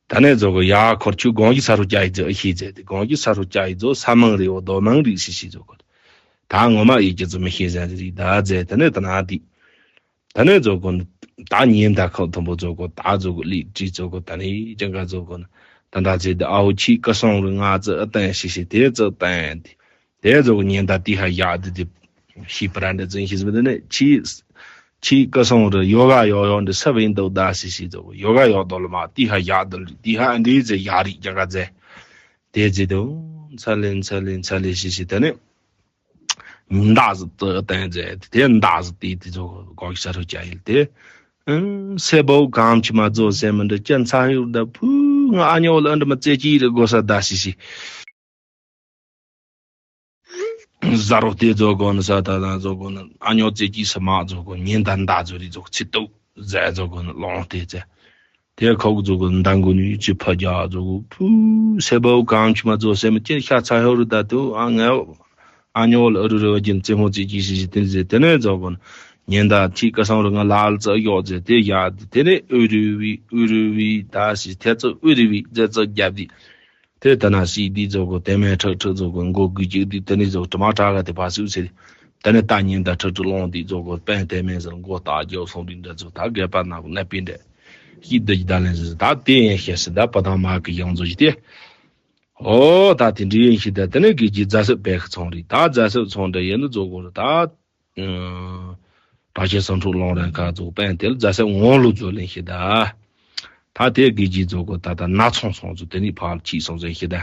ད་ནས་ཚོ་གོ་ཡ་འཁོར་ཆུ་གོང་གི་ས་རུ་ཀྱ་ཡི་ཛེ་ཨི་ཤི་ཛེ་དི་གོང་གི་ས་རུ་ཀྱ་ཡི་ཚོ་ས་མང་རི་བོ་རྡོ་མང་རི་ཤི་ཤི་ཚོ་གོ། ད་ངོ་མ་ཡི་ཀྱི་ཚོ་མི་ཤི་ཛེ་རི་ད་ཛེ་ད་ནས་ད་ན་དི། ད་ནས་ཚོ་གོ་ནི་ད་ཉིན་ད་ཁོ་མཐོན་པོ་ཚོ་གོ་ད་ཚོ་གོ་ལི་ཀྲི་ཚོ་གོ་ད་ནི་ཅང་ག་ཚོ་གོ་ནི་ད་ད་ཚེ་ད་ཨའོ་ཆི་ཀ་སོང་རི་ང་ཚོ་ཨ་ཏན་ཤི་ཤི་དེ་ཚོ་ཏན་དེ་དེ་ཚོ་གོ་ཉིན་ད་ཏི་ཧ་ཡ་དི་དི་ཤི་པ་ར་འདི་ཚིན་ཤི་ཟི་མི་དི་ནི་ཆི་ཆི་ཀ་སོང་རི་ཡོ་ག་ཡོ་ཡོ་འདི་ས་བིན་དོ་ད་ཤི་ཤི་ཚོ་གོ་ཡོ་ག་ཡོ་དོ་ལ་མ་ཏི་ཧ་ཡ་དི་ལི་ཏི་ཧ་འདི་ཚེ་ཡ་རི་ཅང་ག་ཚེ་དེ་ཚེ་དོ་ཚ་ལེན་ཚ་ལེན་ཚ་ལེ་ཤི་ཤི་ད་ནི། མདའ་ཟིག་ཏུ་བསྟན་མཛད་དེ་མདའ་ཟིག་དེ་དེ་ཚོ་གོ་གི་ས་རུ་ཅ་ཡིན་ཏེ། སེ་བོ་གང་ཆི་མ་ཛོ་སེ་མི་འདྲ་ཅན་ཚ་ཡུར་ད་ཕུ་ང་ཨ་ཉོ་ལ་འདྲ་མ་ཙེ་ཅི་རི་གོ་ས་ད་ཤི་ཤི། ཟ་རོ་དེ་ཚོ་གོ་ནི་ས་ད་ད་ཚོ་གོ་ནི་ཨ་ཉོ་ཙེ་ཅི་ས་མ་ཚོ་གོ་ཉིན་ད་མདའ་ཚོ་རི་ཚོ་ཚི་ཏུ་ཟ་ཚོ་གོ་ནི་ལོང་དེ་ཚེ། དེ་ཁོག་ཚོ་གོ་མདའ་མགོ་ནི་ཅི་ཕ་རྒྱ་ཚོ་གོ་ཕུ་སེ་བོ་གང་ཆུ་མ་ཚོ་སེ་མི་ཅི་ཤ་ཚ་ཧོ་རུ་ད་དུ་ཨ་ང་ཨ་ཉོ་ལ་ཨ་རུ་རུ་བ་ཅིན་ཙེ་མོ་ཙི་ཅི་ཤི་ཤི་ཏིན་ཟེ་དེ་ནས་ཚོ་གོ་ཉན་ད་ཅི་ཀ་སང་རུ་ང་ལ་ལ་ཙ་ཡོག་ཟེ་དེ་ཡ་དེ་ནས་ཨུ་རུ་བི་ཨུ་རུ་བི་ད་ཤི་ཐེ་ཚོ་ཨུ་རུ་བི་ཛེ་ཚོ་རྒྱབ་དི། དེ་ལྟ་ན་སྲིད་འདི་ཚོ་གོ་དེ་མེད་ཁྲག་ཁྲག་ཚོ་གོ་མགོ་གི་ཅིག་འདི་དེ་ནི་ཚོ་དྲི་མ་དྲག་ག་དེ་ཕ་སུ་ཚེ། དེ་ནི་ལྟ་ཉིན་ད་ཁྲག་ཁྲག་ལོང་འདི་ཚོ་གོ་པན་དེ་མེད་ཟེར་མགོ་ལྟག་རྒྱབ་སོང་འདི་འདྲ་ཚོ་ད་རྒས་པ་ན་གོ་ནད་པའི་འདྲ། ཤི་འདི་ཅི་ད་ལན་ཟེར་ད་དེ་ཡན་ཤེས་སི་ད་བུ་དང་མ་གི་ཡང་ཚོ་ཞི་སྟེ། ཨོ་ད་དེ་འདྲི་ཡིན་ཤི་ད་དེ་ནི་གི་ཅི་རྫ་སེབ་པའི་ཁ་ཚོང་རི་ད་རྫ་སེབ་ཚོང་འདྲ་ཡིན་ནི་ཚོ་གོ་རི་ད། ཨ། བཀྲ་ཤིས་སེང་ཕྲུག་ལོང་རན་ཁ་ཚོ་པན་དེ་ལ་རྫ་སེབ་ངོ་ལུ་ཚོ་ལེན་ཤི་ད། ད་དེ་གི་ཅི་ཚོ་གོ་ད་ད་ན་ཚོང་ཚོང་ཚོ་དེ་ནི་ཕ་ལ་ཆི་སོང་ཟེར་ཤི་ད།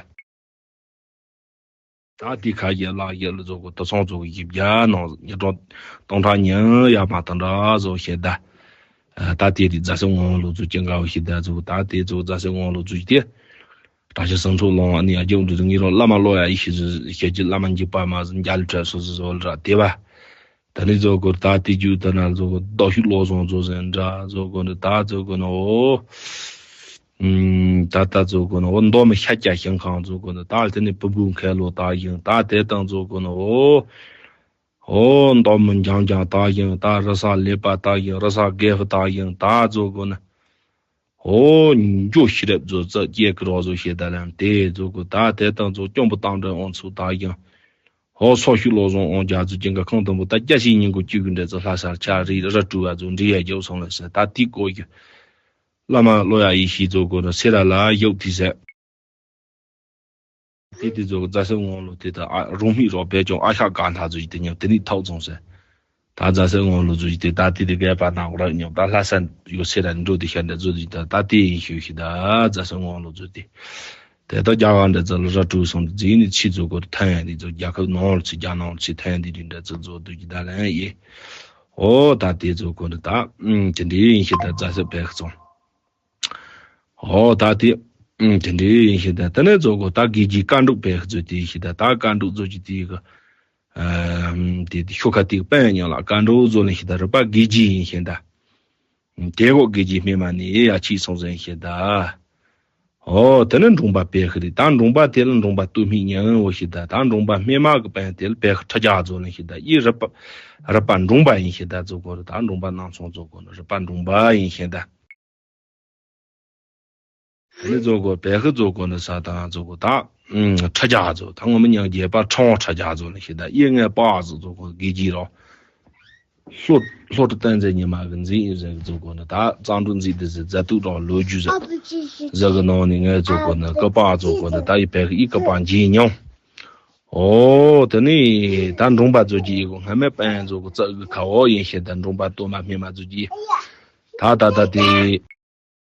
ད་དེ་ཁ་ཡ་ལག་ཡ་ལ་ཚོ་གོ་ད་ཚོང་ཚོ་གི་ཡིབ་རྒྱ་ནང་ཉི་གྲོང་སྟོང་ཕྲག་ཉིན་ཡ་མ་ད་འདྲ་ཚོ་ཤི་ད། ད་དེ་དེ་རྫ་སེབ་ངོ་ལུ་ཚོ་ཅི་འགའ་བ་ཤི་ད་ཚོ་ད་དེ་ཚོ་རྫ་སེབ་ངོ་ལུ་ཚོ་ཤི་དེ། བཀྲ་ཤིས་སེང་ཕྲུག་ལོང་བ་ནི་ཨ་ཇོ་འདི་ངེད་རང་བླ་མ་བློ་ཡ་ཡི་ཤི་ཟི་ཤེས་ཀྱི་བླ་མ་འཇིགས་པ་མ་ཟི་འཇའ་ལུས་འཕྲད་སོ་སོ་ཟོ་ལ་ར་དེ་བ། ད་ནི་ཚོ་གོ་ད་དེ་རྒྱུ་ད་ན་ཚོ་གོ་རྡོ་ཤུགས་ལོ་སོང་ཚོ་ཟེར་འདྲ་ཚོ་གོ་ནི་ད་ཚོ་གོ་ནི་འོ། ད་ད་ཚོ་གོ་ནི་འོ་མདོ་མི་ཤ་རྒྱ་ཞིང་ཁང་ཚོ་གོ་ནི་ད་དེ་ནི་བུ་བུ་མཁས་ལོ་ད་ཡིན་ད་དེ་དང་ཚོ་གོ་ནི་འོ། ཨོ་མདོ་མི་འཇང་འཇང་དག་ཡིན་ད་རི་ས་ལེབ་པ་དག་ཡིན་རི་ས་རྒས་པ་དག་ཡིན་ད་ཚོ་གོ་ནི། ཨོ་འགྱོ་ཤི་རབ་ཛོ་ཙ་སྐྱེ་ཀི་རོ་ཛོ་ཤེ་ད་ལན་དེ་ཛོ་གོ་ད་དེ་དང་ཛོ་སྐྱོང་པོ་དང་འདྲ་ཨོང་ཚུ་ད་ཡང་། ཨོ་སོ་ཤུ་ལོ་ཟོང་ཨོང་རྒྱ་ཛོ་ཅིང་ག་ཁང་དང་པོ་ད་སྐྱ་ཤི་ཉིན་གོ་ཅུ་གི་འདྲ་ཛོ་ལྷ་སར་ཆ་རི་ར་ཀྲུ་བ་ཛོ་འདྲི་ཡ་རྒྱོ་སོང་ལ་ཟེར་ད་ཏི་ཀོ་ཡུ། བླ་མ་ལོ་ཡ་ཡི་ཤི་ཛོ་གོ་ན་སེ་ར་ལ་ཡོག་ཏི་ཟེར། དེ་དེ་ཚོ་རྫ་སེ་ངོ་ལོ་དེ་དང་ཨ་རོང་མི་རོགས་པས་ཀྱང་ཨ་ཤ་ག་མཐའ་ཚོ་ཡི་དེ་ཉམས་དེ་ནི་ཐོག་ཚོང་ཟེར། ད་རྫ་སེ་ངོ་ལོ་ཚོ་ཡི་དེ་ད་དེ་དེ་གས་པ་ནང་ར་ཉམས་ད་ལྷ་ས་ཡོད་སེ་ར་འགྲོ་དེ་ཤ་འདྲ་ཚོ་ཡི་ད་ད་དེ་ཡིན་ཤོད་ཤི་ད་རྫ་སེ་ངོ་ལོ་ཚོ་དེ། དེ་ད་རྒྱ་གར་འདྲ་ཚོ་ལ་ར་ཀྲུ་སོང་དེ་རྫི་ནི་ཆི་ཚོ་གོ་ཐན་ཡ་དེ་ཚོ་རྒྱ་ཁབ་ནང་ལ་ཚི་རྒྱ་ནང་ལ་ཚི་ཐན་དེ་རི་འདྲ་ཚོ་ཚོ་དུ་གི་ད་ལན་ཡེ། ཨོ་ད་དེ་ཚོ་གོ་ནི་ད་དེ་འདྲ་ཡིན་ཤི་ད་རྫ་སེ་བས་ཚོང་། ཨོ་ད་དེ། ཨུམ་དེ་འདྲའི་ཡིན་ཤེས་ད་དེ་ནས་རྫོགས་གོ་ད་དགེ་རྒྱས་བཀའ་འགྲུབ་པའི་གཟོད་དེ་ཡིན་ཤེས་ད་ད་བཀའ་འགྲུབ་རྫོགས་ཀྱི་དེ་གི་ཨམ་དེ་དེ་ཤོ་ཁ་དེ་གི་པན་ཉོ་ལ་བཀའ་འགྲུབ་རྫོགས་ལེན་ཤེས་ད་རུ་པ་དགེ་རྒྱས་ཡིན་ཤེས་ད། དེ་གོ་དགེ་རྒྱས་སྨེ་མ་ནི་ཡ་ཆིག་སོང་ཟེར་ཤེས་ད། ཨོ་དེ་ནས་འབྲོང་པ་པའི་ཤི་རི་ད་འབྲོང་པ་དེ་ལ་འབྲོང་པ་སྟོད་སྨད་ཉང་འོ་ཤེས་ད་ད་འབྲོང་པ་སྨེ་མ་གི་པན་དེ་ལ་པའི་ཤི་ཁྲ་རྒྱ་རྫོགས་ལེན་ཤེས་ད་ཡི་རི་པ་རི་པ་འབྲོང་པ་ཡིན་ཤེས་ད་རྫོགས་གོ་རི་ད་འབྲོང་པ་ནང་ཚོང་རྫོགས་གོ་ནི་རི་པ་འབྲོང་པ་ཡིན་ཤེས་ད། དེ་ནས་རྫོགས་གོ་བལ་ཤི་རྫོགས་གོ་ནི་ས་དང་རྫོགས་གོ་ད། ཁྲ་རྒྱ་རྫོགས་ད་ངོ་མ་མྱང་རྒྱལ་པ་ཁྲ་བོ་ཁྲ་རྒྱ་རྫོགས་ནི་ཤི་ད་ཡེ་ངའི་པ་ཟི་རྫོགས་གོ་དགེ་རྒྱས་རོ། ལྷོ་ལྷོ་ཏུ་བསྟན་འཛིན་ཉི་མ་གི་འཛིན་ཡུལ་ཟེར་གི་རྫོགས་གོ་ནི་ད་གཙང་འབྲུ་འཛིན་དེ་ཟི་རྫ་དུག་རོ་ལོ་རྒྱུས་ཟེར་ཟེར་གི་ནང་ནི་ངའི་རྫོགས་གོ་ནི་ཀི་པ་རྫོགས་གོ་ནི་ད་ཡི་བལ་ཤི་ཡི་ཀི་པ་འཇིག་མྱོང་། ཨོ་དེ་ནི་ད་འབྲོང་པ་རྫོགས་ཀྱི་ཡི་གོ་སྔ་མའི་པན་རྫོགས་གོ་རྩ་གི་ཁ་འོ་ཡིན་ཤི་ད་འབྲོང་པ་སྟོད་མ་སྨེ་མ་རྫོགས་ཀྱི་ད་ད་ད་དེ།